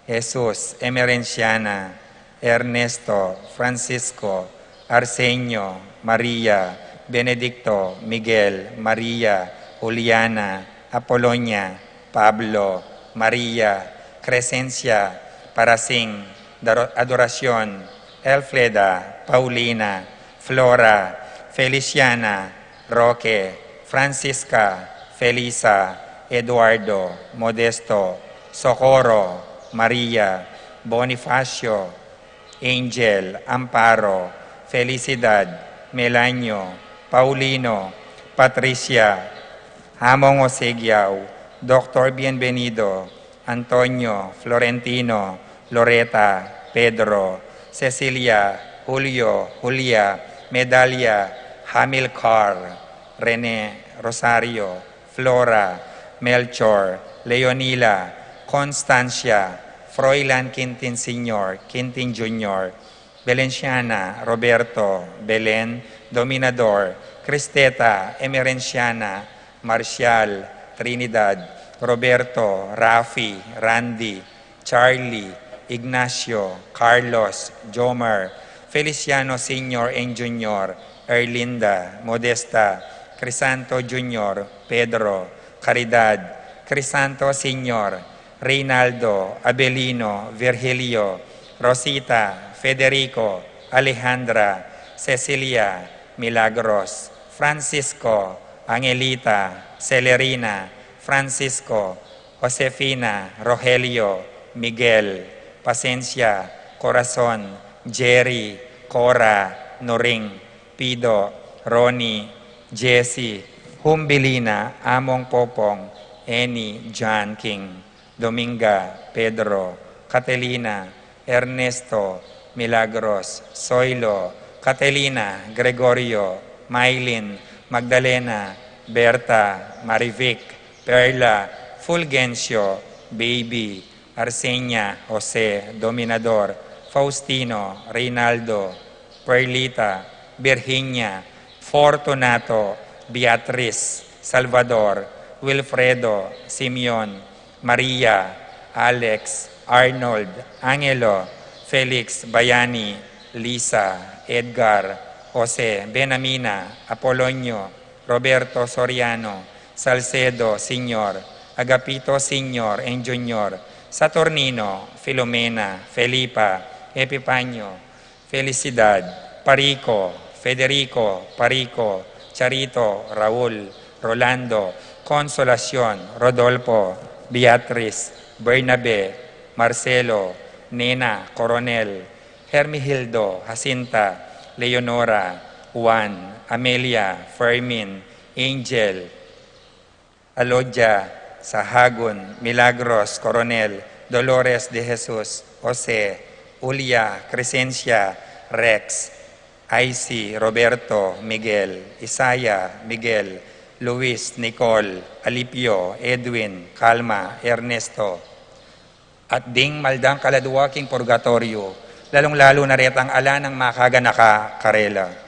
Jesus, Emerenciana, Ernesto, Francisco, Arsenio, Maria, Benedicto, Miguel, Maria, Juliana, Apolonia, Pablo, Maria, Crescencia, Parasing, Daro-, Adoracion, Elfreda, Paulina, Flora, Feliciana, Roque, Francisca, Felisa, Eduardo, Modesto, Socorro, Maria, Bonifacio, Angel, Amparo, Felicidad, Melanio, Paulino, Patricia, Among Osegiao, Doctor Bienvenido, Antonio, Florentino, Loreta, Pedro, Cecilia, Julio, Julia, Medalia, Hamilcar, Rene, Rosario, Flora, Melchor, Leonila, Constancia, Froilan Quintin Senior, Quintin Junior, Belenciana, Roberto, Belen, Dominador, Cristeta, Emerenciana, Marcial, Trinidad, Roberto, Rafi, Randy, Charlie, Ignacio, Carlos, Jomer, Feliciano Senior and Junior, Erlinda, Modesta, Crisanto Junior, Pedro, Caridad, Crisanto Senior, Reynaldo, Abelino, Virgilio, Rosita, Federico, Alejandra, Cecilia, Milagros, Francisco, Angelita, Celerina, Francisco, Josefina, Rogelio, Miguel, Pasencia, Corazon, Jerry, Cora, Noring, Pido, Ronnie, Jesse, Humbilina, Among Popong, Annie, John King, Dominga, Pedro, Catelina, Ernesto, Milagros, Soilo, Catelina, Gregorio, Maylin, Magdalena, Berta, Marivic, Perla, Fulgencio, Baby, Arsenia, Jose, Dominador, Faustino, Reynaldo, Perlita, Virginia, Fortunato, Beatriz, Salvador, Wilfredo, Simeon, Maria, Alex, Arnold, Angelo, Felix, Bayani, Lisa, Edgar, Jose, Benamina, Apolonio, Roberto Soriano, Salcedo Senior, Agapito Senior and Junior, Saturnino, Filomena, Felipa, Epipanio, Felicidad, Parico, Federico, Parico, Charito, Raul, Rolando, Consolacion, Rodolfo, Beatriz, Bernabe, Marcelo, Nena, Coronel, Hermigildo, Jacinta, Leonora, Juan, Amelia, Fermin, Angel, Alodia, Sahagun, Milagros, Coronel, Dolores de Jesus, Jose, Ulia, Crescencia, Rex, Aisi, Roberto, Miguel, Isaya, Miguel, Luis, Nicole, Alipio, Edwin, Calma, Ernesto, at ding maldang kaladua king purgatoryo, lalung-lalu na retang ala nang makaganaka karela.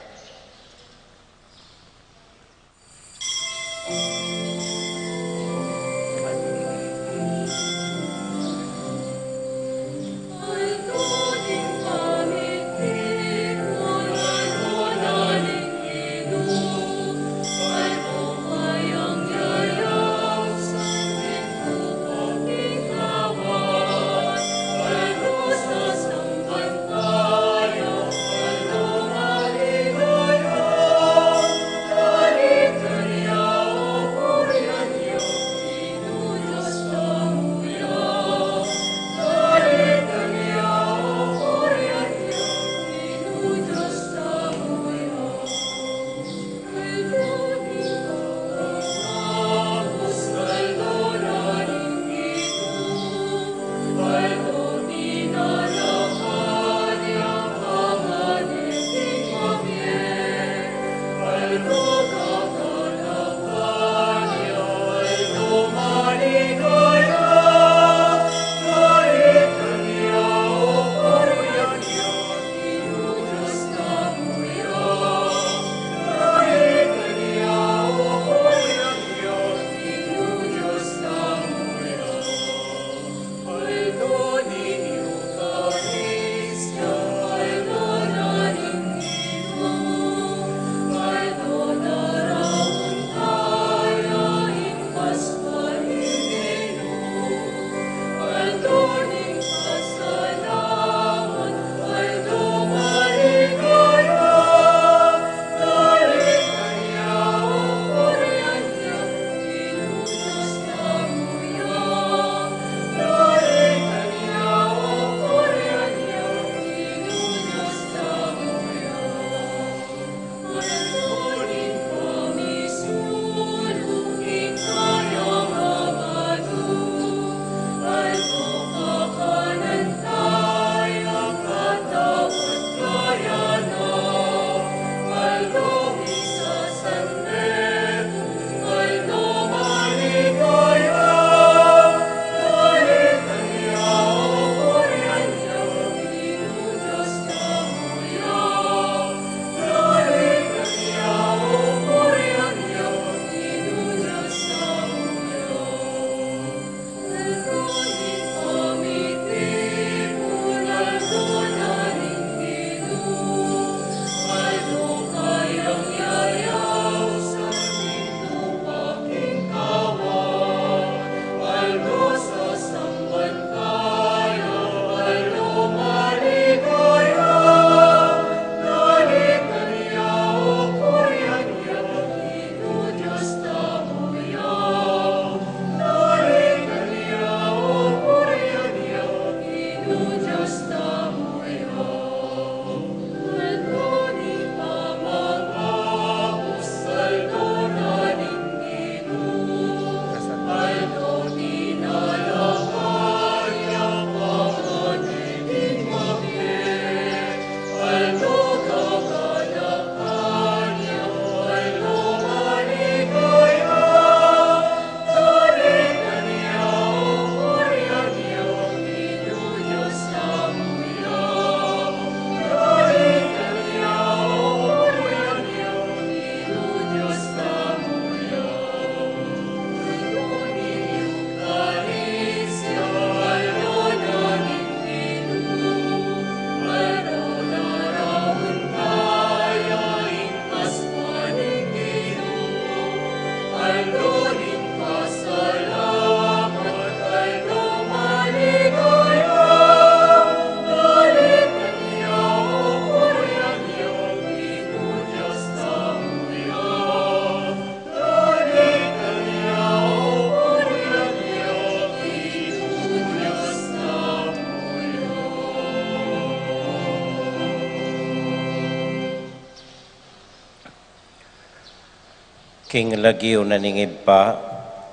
King lagyu na ning Ibpa,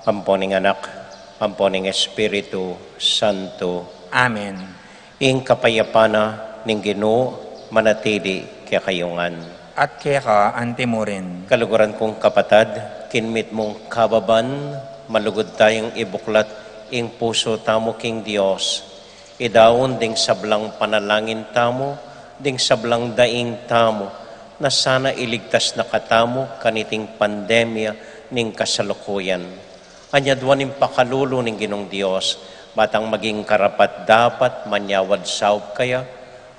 ampo ning Anak, ampo ning Espiritu Santo. Amen. Ing kapayapan na ning Ginu manatili kekayu ngan. At keka antimurin. Kaluguran kung kapatad, king mitmung kababan, malugud tayung ibuklat ing pusu tamu king Dios. Idaun ding sablang panalangin tamu, ding sablang daing tamu, na sana iligtas na katamu kaniting pandemya ning kasalukuyan. Anyadwan ing pakalulu ning Ginung Dios, batang maging karapat-dapat manyawad saup kaya,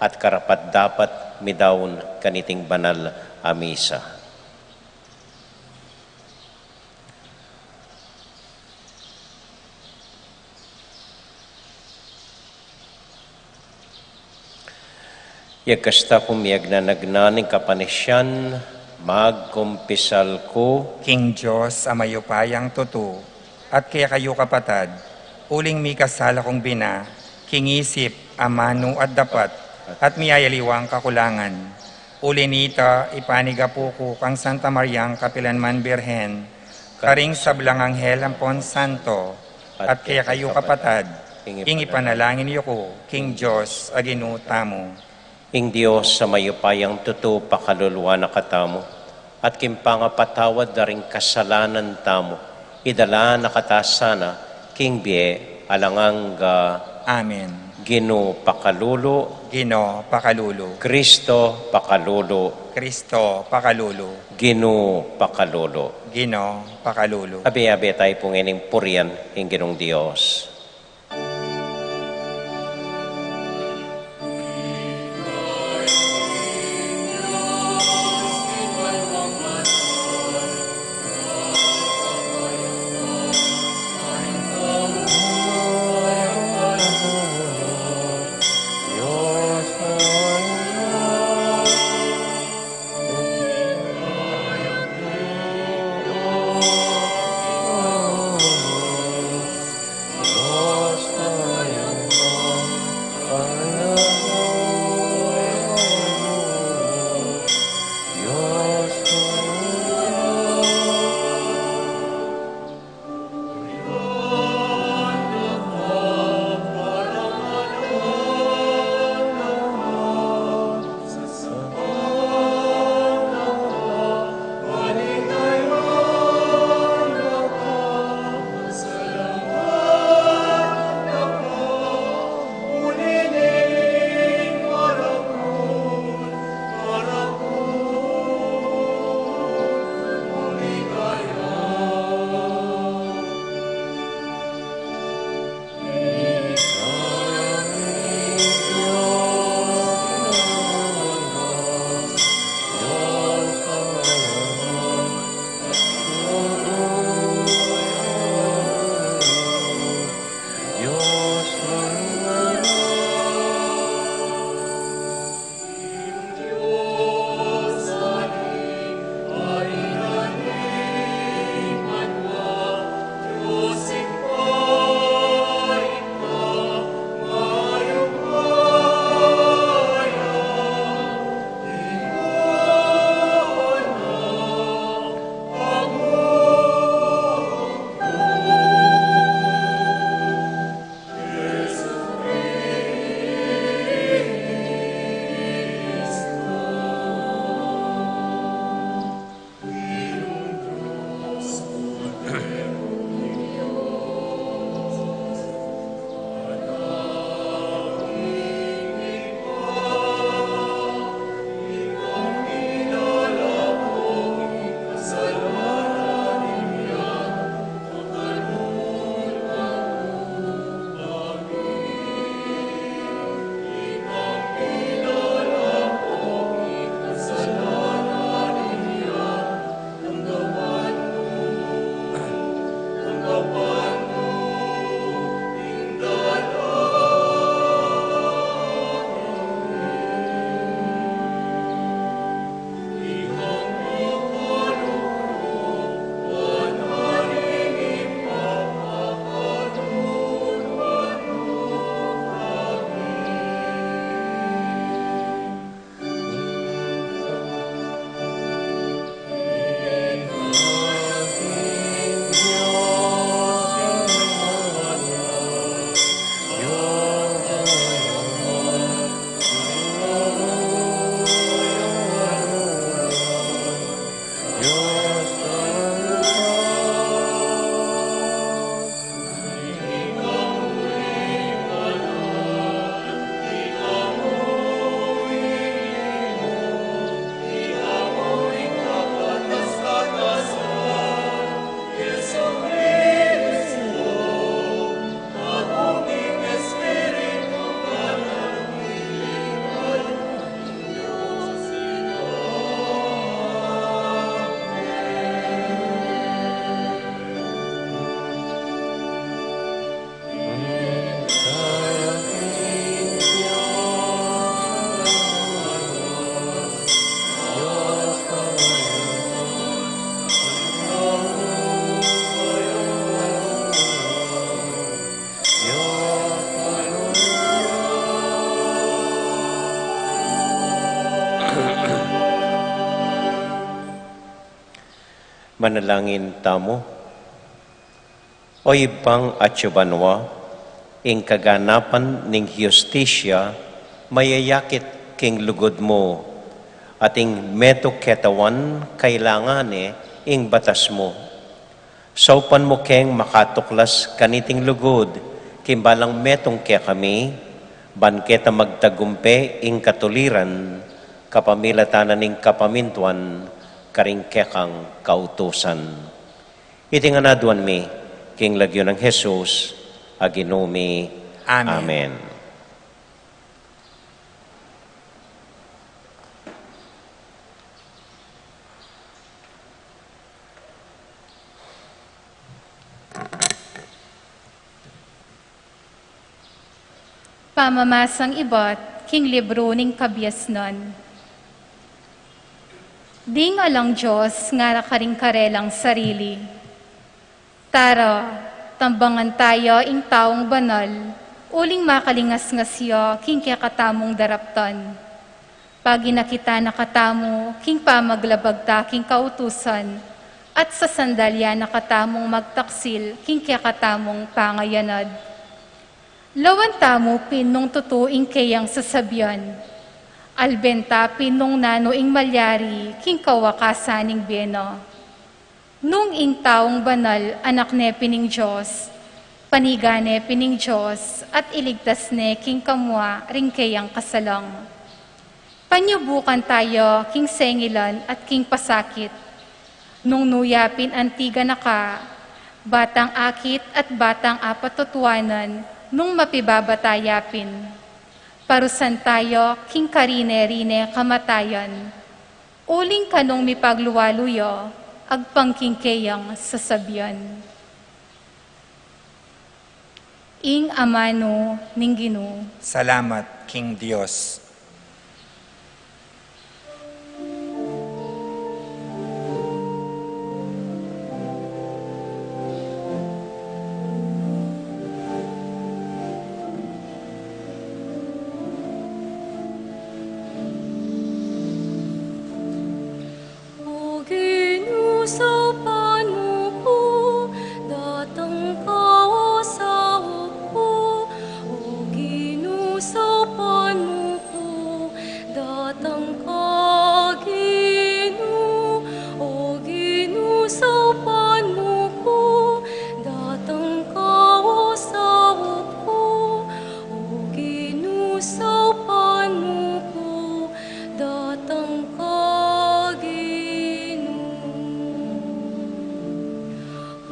at karapat-dapat midaun kaniting banal a misa. Yagkasta ku miyagnanagnan ning kapanisian, magkumpisal ku king Dios a mayupayang tutu, at kekayu kapatad, uling mikasala kung bina, king isip, amanu at dapat, at miyayaliwang kakulangan. Uli nita, ipanigapu ku kang Santa Mariang kapilanman Birhen, karing sablang anghel ampon santo, at kekayu kapatad, ing ipanalangin yu ku king Dios a Ginu tamu. Ing Dios a mayupayang tutu pakaluluan na katamu, at king pangapatawad da ring kasalanan tamu, idala na kata sana king bie alang angga. Amen. Ginu pakalulu. Ginu pakalulu. Kristo pakalulu. Kristo pakalulu. Ginu pakalulu. Ginu pakalulu. Abe-abe tayu pu ngening purian ing Ginung Dios. Manalangin tamu. O Ibpang atsu banua, ing kaganapan ning hustisya mayayakit king lugud mu, at ing metung ketawan kailangan ne ing batas mu. Saupan mu keng makatuklas kaniting lugud king balang metung kekami, ban keta magtagumpe ing katuliran kapamilatan na ning kapamintuan karing kekang kautusan. Iti ngan aduan mi king lagyu nang Jesus a Ginu mi. Amen. Amen. Pamamasang ibat king libru ning Kabiasnan. Ding alang Dios ngara karing karelang sarili, "Tara, tambangan taya ing taung banal, uling makalingasngas ya king kekatamung daraptan." Paginakitan na katamu king pamaglabag ta king kautusan, at sasandal ya na katamung magtaksil king kekatamung pangayanad. Lawan tamu pin nung tutu ing keyang sasabian. Alben ta pin nung nanu ing malyari king kawakasan ning bie na. Nung ing taung banal anak ne pin ning Dios, panigan ne pin ning Dios, at iligtas ne king kamua ring keyang kasalang. Panyubukan taya king sengilan at king pasakit. Nung nu ya pin anti ganaka, batang akit at batang apatutuanan, nung mapibabata ya pin. Parusan taya king karine-rine kamatayan. Uling kanung mipaglualu ya, agpang king keyang sasabian. Ing amanu ning Ginu. Salamat king Dios. O Ginu, saupan mu ku, datang ka o saup ku. O Ginu, saupan mu ku, datang ka Ginu. O Ginu, saupan mu ku, datang ka o saup ku. O Ginu, saupan mu ku, datang ka Ginu.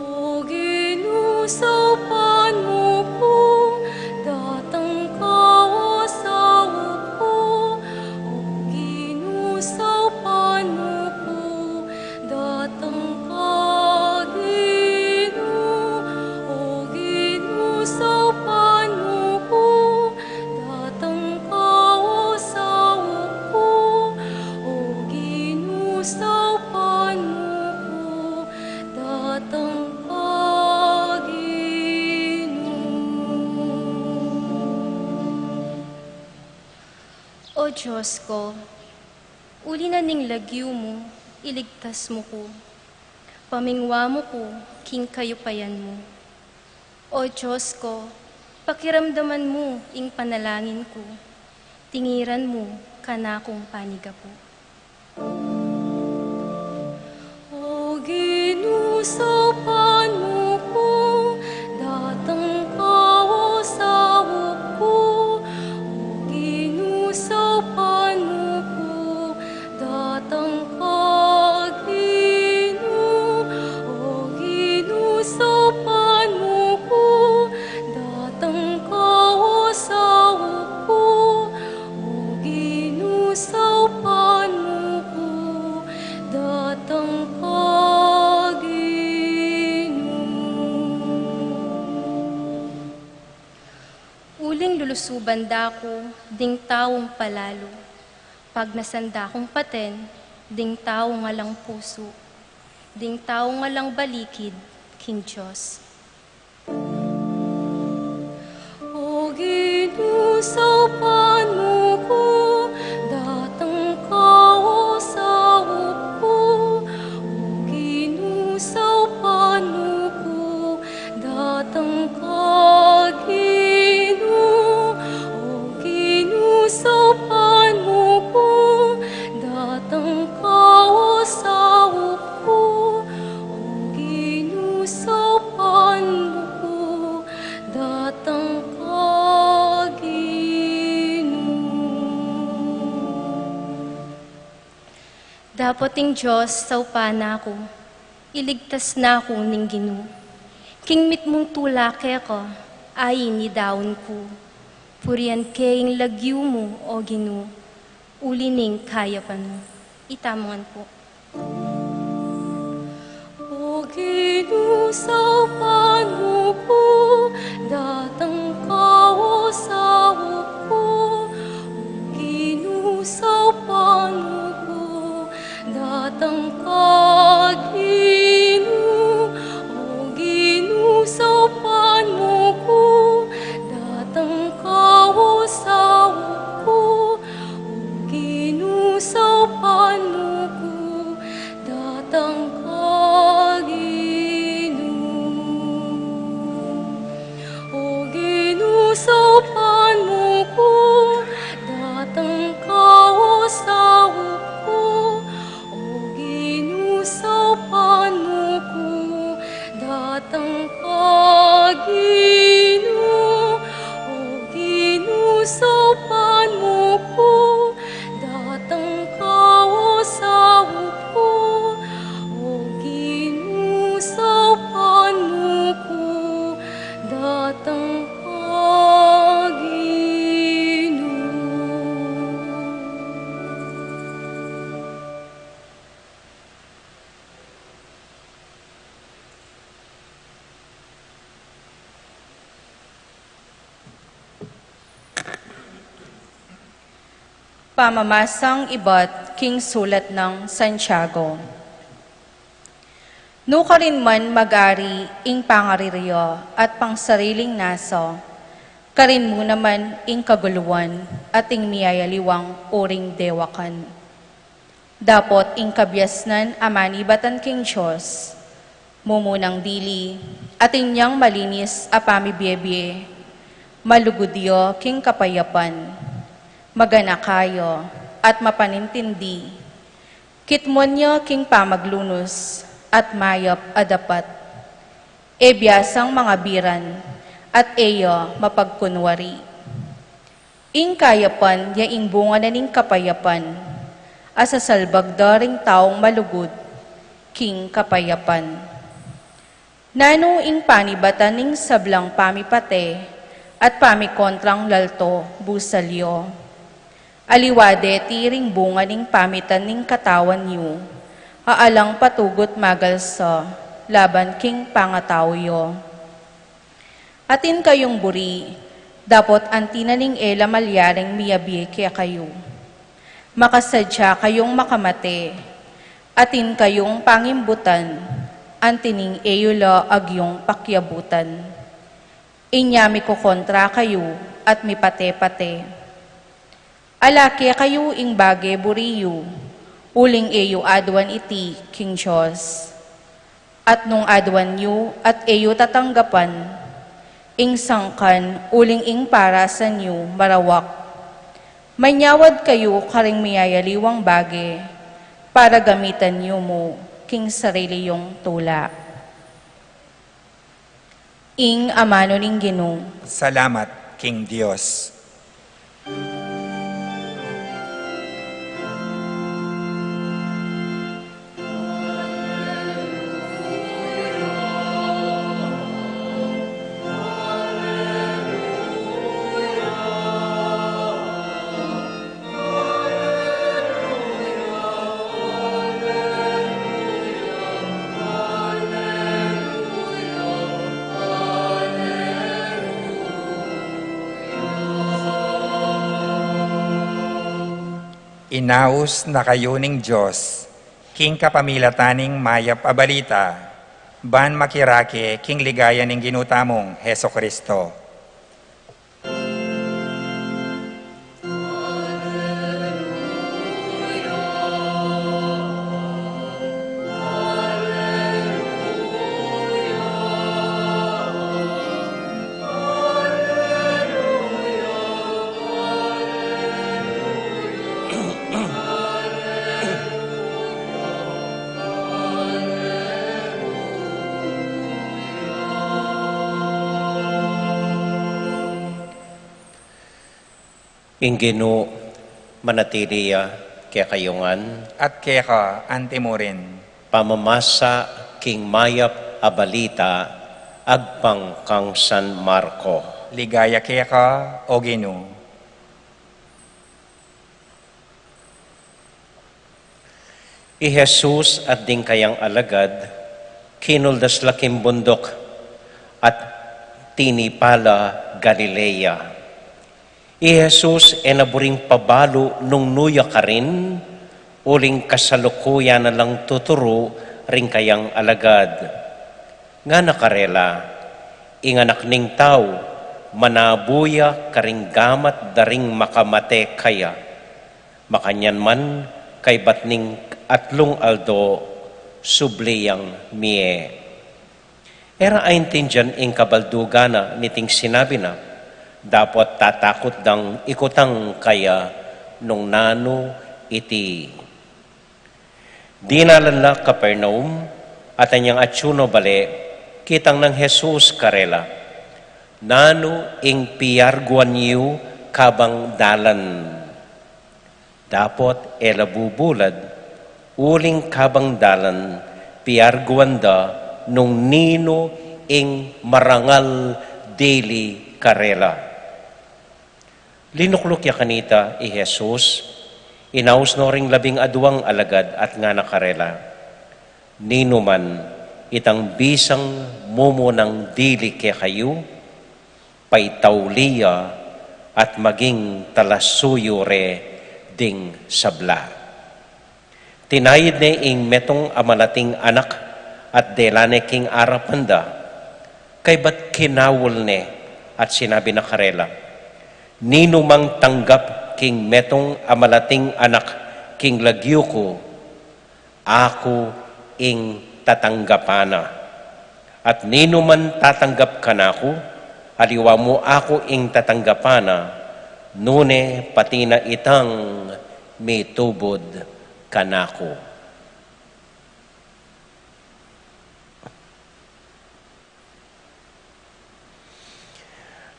O Ginu, saupan mu ku, datang ka o saup ku. O Ginu, saupan mu ku, datang ka Ginu. O Ginu, saupan mu ku, datang ka o saup ku. O Ginu, saupan mu ku, datang ka Ginu. O Dios ku, uli na ning lagyu mu, iligtas mu ku. Pamingwa mu ku king kayupayan mu. O Dios ku, pakiramdaman mu ing panalangin ku. Tingiran mu kanakung panigapu. O Ginu, saupan mu ku, datang ka o saup ku. O Ginu, saupan mu ku, datang ka Ginu. O Ginu, saupan mu ku, datang ka o saup ku. O Ginu, saupan mu ku, datang ka Ginu. Uling lulusuban da ku ding taung palalu, pagnasan da kung paten ding taung alang pusu, ding taung alang balikid king Dios. O Ginu, saupan mu ku, datang ka o saup ku. O Ginu, Dapot ing Dios saupan na ku, iligtas na ku ning Ginu. King mitmung tula keka, ain idaun ku. Purian ke ing lagyu mu, O Ginu, uli ning kayapan mu. Itamu ngan pu. O Ginu, saupan mu ku, datang ka o saup ku. O Ginu, saupan mu ku, datang ka, Ginu. O Ginu, saupan mu ku, datang ka o saup ku. O Ginu, saupan mu ku, datang ka, Ginu. O Ginu, saupan mu ku, datang ka o saup ku. O Ginu, saupan mu ku, datang ka, Ginu. O Ginu, saupan mu ku, datang ka o saup ku. O Ginu, saupan mu ku, datang ka, Ginu. Pamamasang ibat king sulat nang Santiago. Nukarin man mag-ari ing pangarirya at pangsariling nasa, karin mu naman ing kaguluan at ing miyayaliwang uring dewakan. Dapot ing kabiasnan a manibatan king Dios, mumunang dili, atin yang malinis a pamibiebie, malugud ya king kapayapan, maganaka ya, at mapanintindi, kitmuan ya king pamaglunus, at mayap a dapat, e biasang mangabiran, at e ya mapagkunwari. Ing kayapan ya ing bunga na ning kapayapan, a sasalbag da ring taung malugud king kapayapan. Nanu ing panibatan ning sablang pamipate at pamikontrang lalto busal yu? Aliwa deti ring bunga ning pamitan ning katawan yu, a alang patugut magalsa laban king pangatau yu. Atin kayung buri, dapot anti na ning e la malyaring miyabie kekayu. Makasadya kayung makamate, atin kayung pangimbutan, anti ning e yu la agyung pakiabutan. Inya mikukontra kayu at mipate-pate. Ala kekayu ing bage buri yu, uling e yu aduan iti king Dios. At nung aduan yu at e yu tatanggapan, ing sangkan uling ing parasan yu marawak. Manyawad kayu karing miyayaliwang bage, para gamitan yu mu king sarili yung tula. Ing amanu ning Ginu. Salamat king Dios. Inaus na kayu ning Dios king kapamilatan ning mayap a balita, ban makirake king ligaya ning Ginu tamung Jesucristo. Ing Ginu manatili ya Kekayu ngan. At keka antimurin. Pamamasa king mayap a balita agpang kang San Marco. Ligaya keka, O Ginu. I Jesus at ding kayang alagad, kinuldas la king bunduk at tinipa la Galilea. I Jesus e na buring pabalu nung nu ya karin, uling kasalukuyan na lang tuturu ring kayang alagad. Ngana karela, ing Anak ning Tau, manabu ya karing gamat da ring makamate kaya. Makanyan man, kaybat ning atlung aldo, subli yang mie. E ra aintindian ing kabaldugan na niting sinabi na, dapot tatakut dang ikutang kaya nung nanu iti. Dinalan la Capernaum, at anyang atyu no bale, kitang nang Jesus karela, nanu ing piarguan yu kabang dalan. Dapot e la bubulad, uling kabang dalan, piarguan da nung ninu ing marangal dili karela. Linukluk ya kanita i Jesus, inaus no ring labing aduang alagad at ngana karela, ninu man itang bisang mumunang dili kekayu, paitauli ya at maging talasuyu re ding sabla. Tinayid ne ing metung a malating anak at dela ne king arapan da, kaybat kinaul ne at sinabi na karela, ninu mang tanggap king metung a malating anak king lagyu ku, aku ing tatanggapan na. At ninu man tatanggap kanaku, aliwa mu aku ing tatanggapan na, nune pati na itang mitubud kanaku.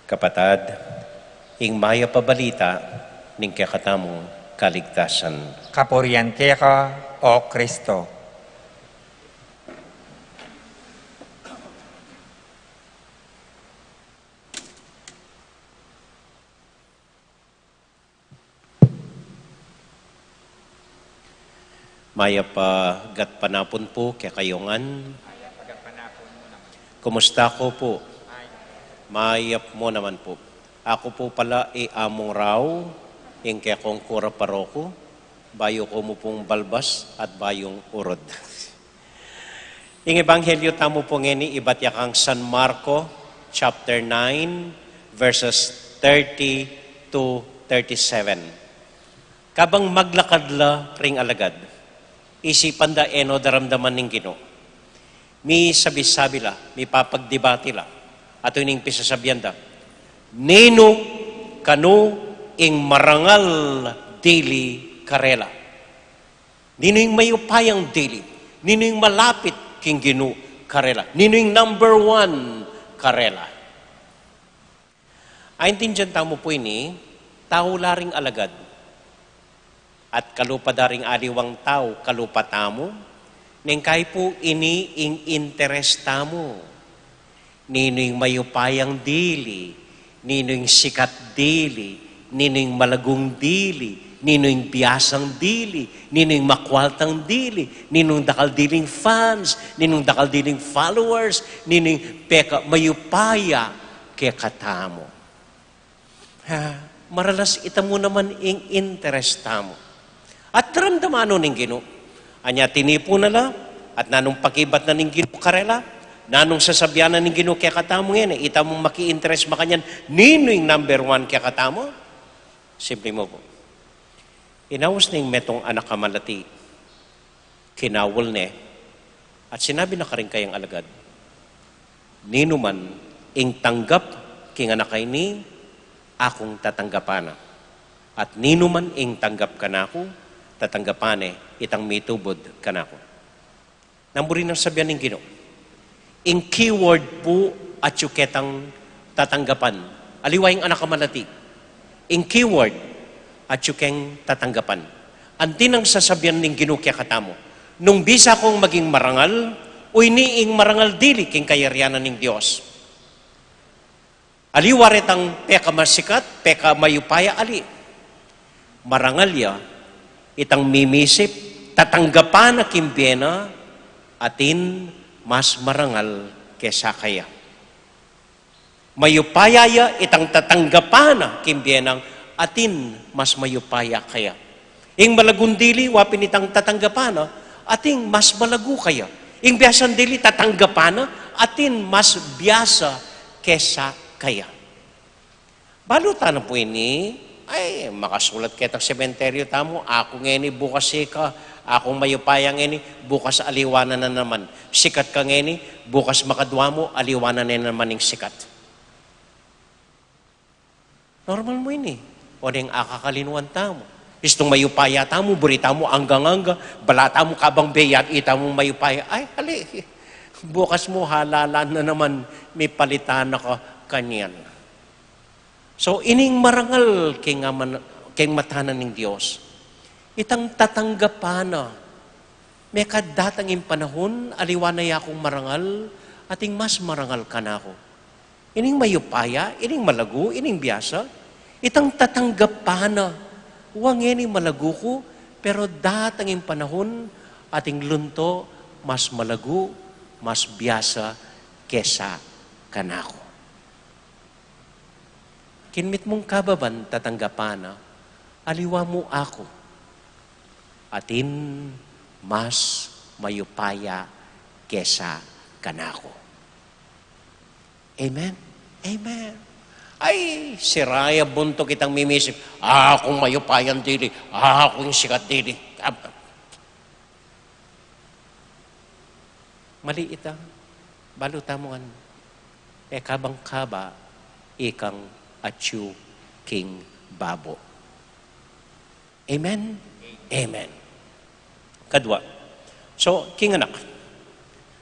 Kapatad, ing mayap a balita ning kekatamung kaligtasan. Kapurian keka, O Kristo. Mayap a gatpanapun pu kekayu ngan. Kumusta ko pu? Mayap mu naman pu. Aku pu pala i Among Rau, ing kekong kura paroku, bayu ku mu pung balbas at bayung urud. Ing ebanghelyo tamu pu ngeni ibat ya kang San Marco, chapter nine, verses thirty to thirty-seven. Kabang maglakad la ring alagad, isipan da e no daramdaman ning Ginu. Misabi-sabi la, mipapagdibati la, at ining pisasabian da, ninu kanu ing marangal dili karela? Ninu ing mayupayang dili? Ninu ing malapit king Ginu karela? Ninu ing number one karela? Aintindian tamu pu ini, tau la ring alagad. At kalupa da ring aliwang tau, kalupa tamu, neng kai pu ini ing interes tamu. Ninu ing mayupayang dili, ninu ing sikat dili, ninu ing malagung dili, ninu ing biasang dili, ninu ing makwaltang dili, ninu ing dakal diling fans, ninu ing dakal diling followers, ninu ing peka mayupaya kekatamu. Ha, maralas itamu naman ing interes tamu. At daramdaman no ning Ginu. Anya tinipu na la, at nanung pakibat na ning Ginu karela, nanung sasabian na ning Ginu kekatamu ngeni, itamu maki-interes makanyan, ninu ing number one kekatamu? Simple mu pu. Inaus ning metung anak a malati. Kinaul ne, at sinabi na karing kayang alagad, ninu man ing tanggap king anak a ini, akung tatanggapan na. At ninu man ing tanggap kanaku, tatanggapan ne itang mitubud kanaku. Nanu pu ring sasabian ning Ginu? Ing keyword pu atyu ketang tatanggapan. Aliwa ing anak a malati. Ing keyword atyu keng tatanggapan. Anti nang sasabian ning Ginu kekatamu, nung bisa kung maging marangal, o ini ing marangal dili king kayarian ning Dios. Aliwa retang pekamasikat, pekamayupaya, ali. Marangal ya itang mimisip, tatanggapan na king bie na, atin mas marangal kesa kaya. Mayupaya ya itang tatanggapan na king bie nang atin mas mayupaya kaya. Ing malagung dili, wa pin itang tatanggapan na, atin mas malagu kaya. Ing biasan dili, tatanggapan na, atin mas biasa kesa kaya. Balu ta na pu ini, ay, makasulat ketang sementeryo tamu, aku ngeni, bukas ika, aku mayupaya ngeni, bukas aliwa na naman. Sikat ka ngeni, bukas makadwa mu, aliwa na naman ing sikat. Normal mu ini. O neng akakalinuan tamu. Istung mayupaya tamu, buri tamu anggang-angga, bala tamu kabang bie, yari tamu mayupaya. Ay, ali, bukas mu halalan na naman, mipalitan na ka kanyan. So, ining marangal king aman-, king mata na ning Dios. Itang tatanggapan na. Mekad datang ing panahun, aliwa na ya kung marangal, atin mas marangal kanaku. Ining mayupaya, ining malagu, ining biasa, itang tatanggapan na, wa ngeni malagu ku, pero datang ing panahun, atin lunto, mas malagu, mas biasa, kesa kanaku. King mitmung kababan tatanggapan na, aliwa mu aku, atin mas mayupaya kesa kanaku. Amen? Amen. Ay, sira ya buntuk itang mimisip, aku mayupayan dili, aku ing sikat dili. Ab-, Mali ita, balu tamu ngan, e kabang kaba, ikang atyu king babo. Amen? Amen. Kadwa. So, king anak.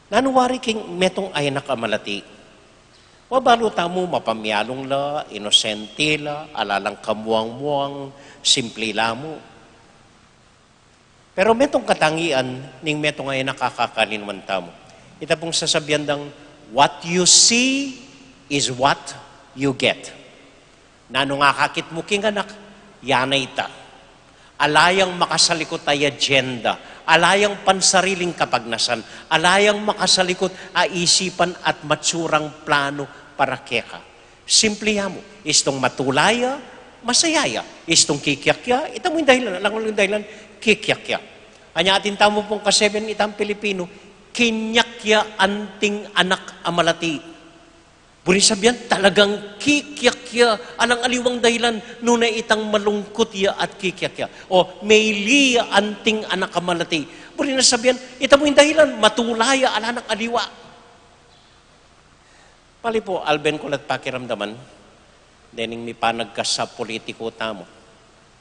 Nanu wari king metung a anak a malati? Wa balu tamu mapamialung la, inosente la, ala lang kamuang-muang, simple la mu. Pero metung katangian ning metung a anak a kakalinuan tamu. Ita pung sasabian dang, "What you see is what you get." Nanu ing akakit mu king anak, ya na ita. Ala yang makasalikut a agenda, ala yang pansariling kapagnasan, ala yang makasalikut a isipan at matsurang plano para keka. Simple ya mu, istung matula ya, masaya ya, istung kikiak ya, ita mu ing dahilan, alang ing dahilan, kikiak ya. Anya atin tamu pung kaseben itang Pilipino, kinyak ya anting anak a malati. Buri sabian, talagang kikiak ya, alang aliwang dahilan, nune itang malungkut ya at kikiak ya. O, maili ya anting anak a malati. Buri na sabian, ita mu ing dahilan, matula ya, ala nang aliwa. Pali pu, alben ku la't pakiramdaman, dening mipanagkas a pulitiku tamu,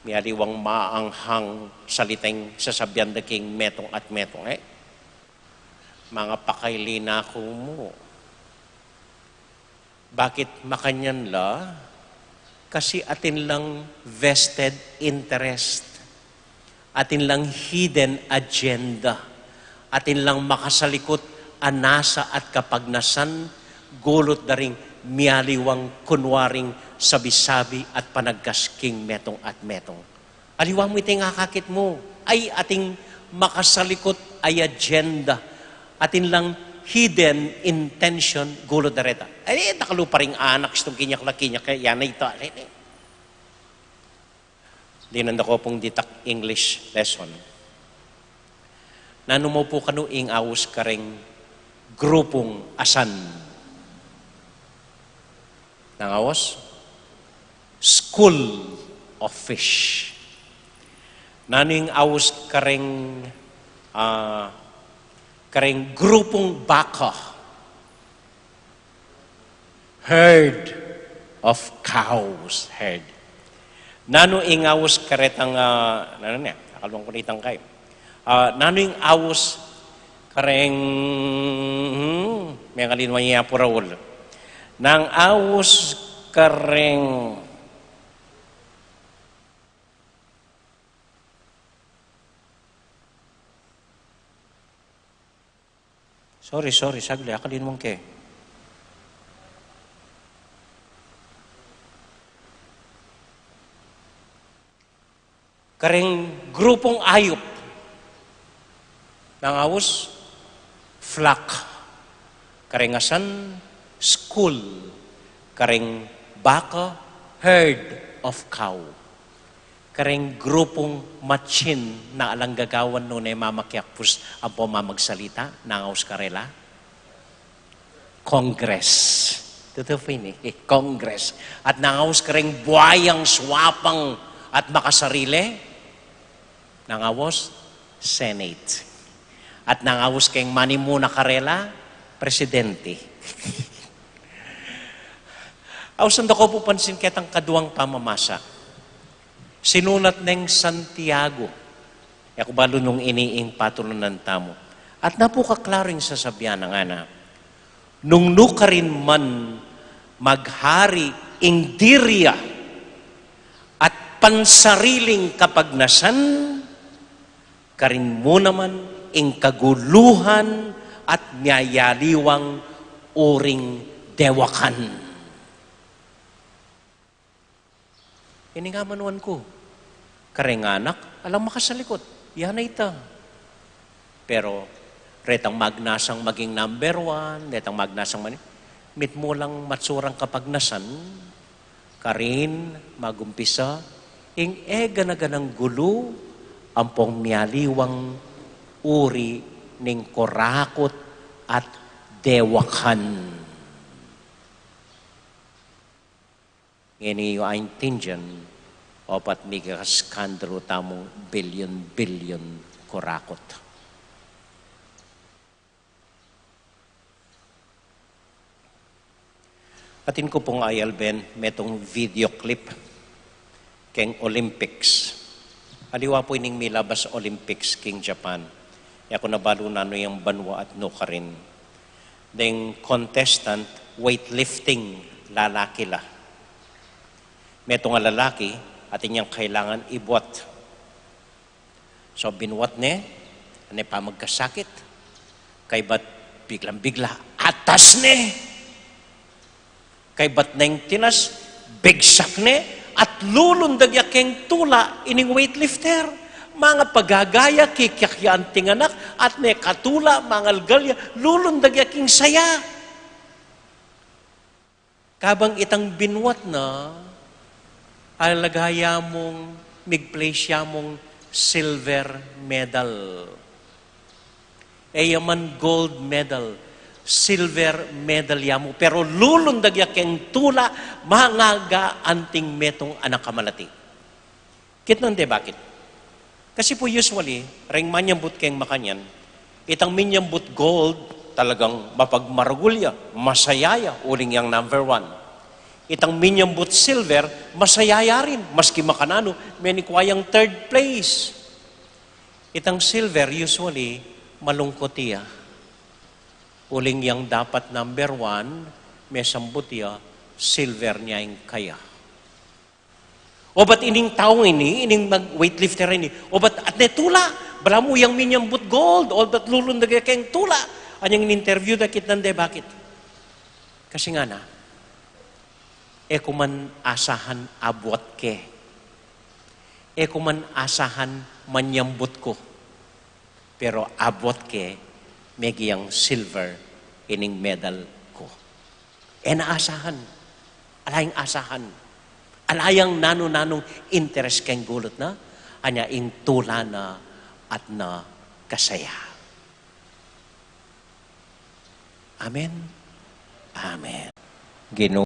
mialiwang maanghang salita ing sasabian da king metung at metung, e? Mangapakaili na ku mu. Bakit makanyan la? Kasi atin lang vested interest, atin lang hidden agenda, atin lang makasalikut a nasa at kapagnasan, gulut da ring mialiwang kunwaring sabi-sabi at panagkas king metung at metung. Aliwa mu ita ing akakit mu, ay ating makasalikut a agenda, atin lang hidden intention, gulut da reta. Ay, dakalu pa ring anak, istung kinyak la kinyak, e, ya na ita. Dinan da ku pung ditak English lesson. Nanu mu pu kanu ing aus kareng grupung asan? Nang aus? School of Fish. Nanu ing aus kareng, ah, kareng grupung baka? Herd of cows, herd. Nanu ing aus karetang, ah, nanu ne? Akaluan ku na itang kai. Ah, nanu ing aus kareng, hmm, mengalinwan ya pu Raul. Nang aus kareng Sorry, sorry, saglit, akalin mung ke. Kareng grupung ayup, nangaus flock. Kareng asan, school. Kareng baka, herd of cow. Kareng grupung matsin na alang gagawan nune mamakiakpus ampo mamagsalita, nangaus karela Congress. Tutu pu ini, Congress. At nangaus kareng buayang suapang at makasarili, nangaus Senate. At nangaus keng manimuna karela, presidente. Ausan da ko pu pansin ketang kaduang pamamasa. Sinulat neng Santiago. E ku balu nung ini ing patulunan tamu. At napukaklaru ing sasabian na ngana, nung nukarin man maghari ing diri ya at pansariling kapagnasan, karin mu naman ing kaguluhan at miyayaliwang uring dewakan. Ini nga manuan ku. Kareng anak, alang makasalikut. Yana ita. Pero, retang magnasang maging number one, retang magnasang mani, mitmu lang matsurang kapagnasan, karin magumpisa ing e gana-ganang gulu ampong miyaliwang uri ning kurakut at dewakan. Ngeni yu aintindian, obat migaskandalu tamung bilyon-bilyon kurakut. Atin ku pung ayalben metung video clip keng Olympics. Aliwa pu ining milabas Olympics king Japan. E ku na balu nanu yang banua at nukarin. Deng contestant, weightlifting, lalaki la. Metung a lalaki, atin yang kailangan ibuat. So, binuat ne, ane pamagkasakit. Kaybat biglang-bigla, atas ne. Kaybat neng tinas, bigsak ne, at lulundag ya keng tula ining weightlifter. Mangapagaga ya, kikyak ya anting anak, at ne katula, mangalgal ya, lulundag ya king saya. Kabang itang binuat na, alaga ya mung, mig-place ya mung silver medal. E ya man gold medal, silver medal ya mu. Pero lulundag ya keng tula, mangaga anting metung anak a malati. Kitnan de bakit? Kasi pu usually, reng manyambut keng makanyan, itang minyambut gold, talagang mapagmaragul ya, masaya ya, uling yang number one. Itang minyambut silver, masaya ya rin, maski makananu, menikwa yang third place. Itang silver, usually, malungkut ya. Uling yang dapat number one, mesambut ya, silver ne ing kaya. Obat ining taung ini, ining mag-, weightlifter ini, obat at ne tula, balamu yang minyambut gold, obat lulundag ya keng tula. Anyang in-interview da, kitnan de bakit. Kasi ngana, e ku man asahan abuat ke. E ku man asahan manyambut ku. Pero abuat ke, megi yang silver ining medal ku. E na asahan. Ala yang asahan. Ala yang nanu-nanung interes keng gulut na, anya ing tula na at na kasaya. Amen. Amen. Ginu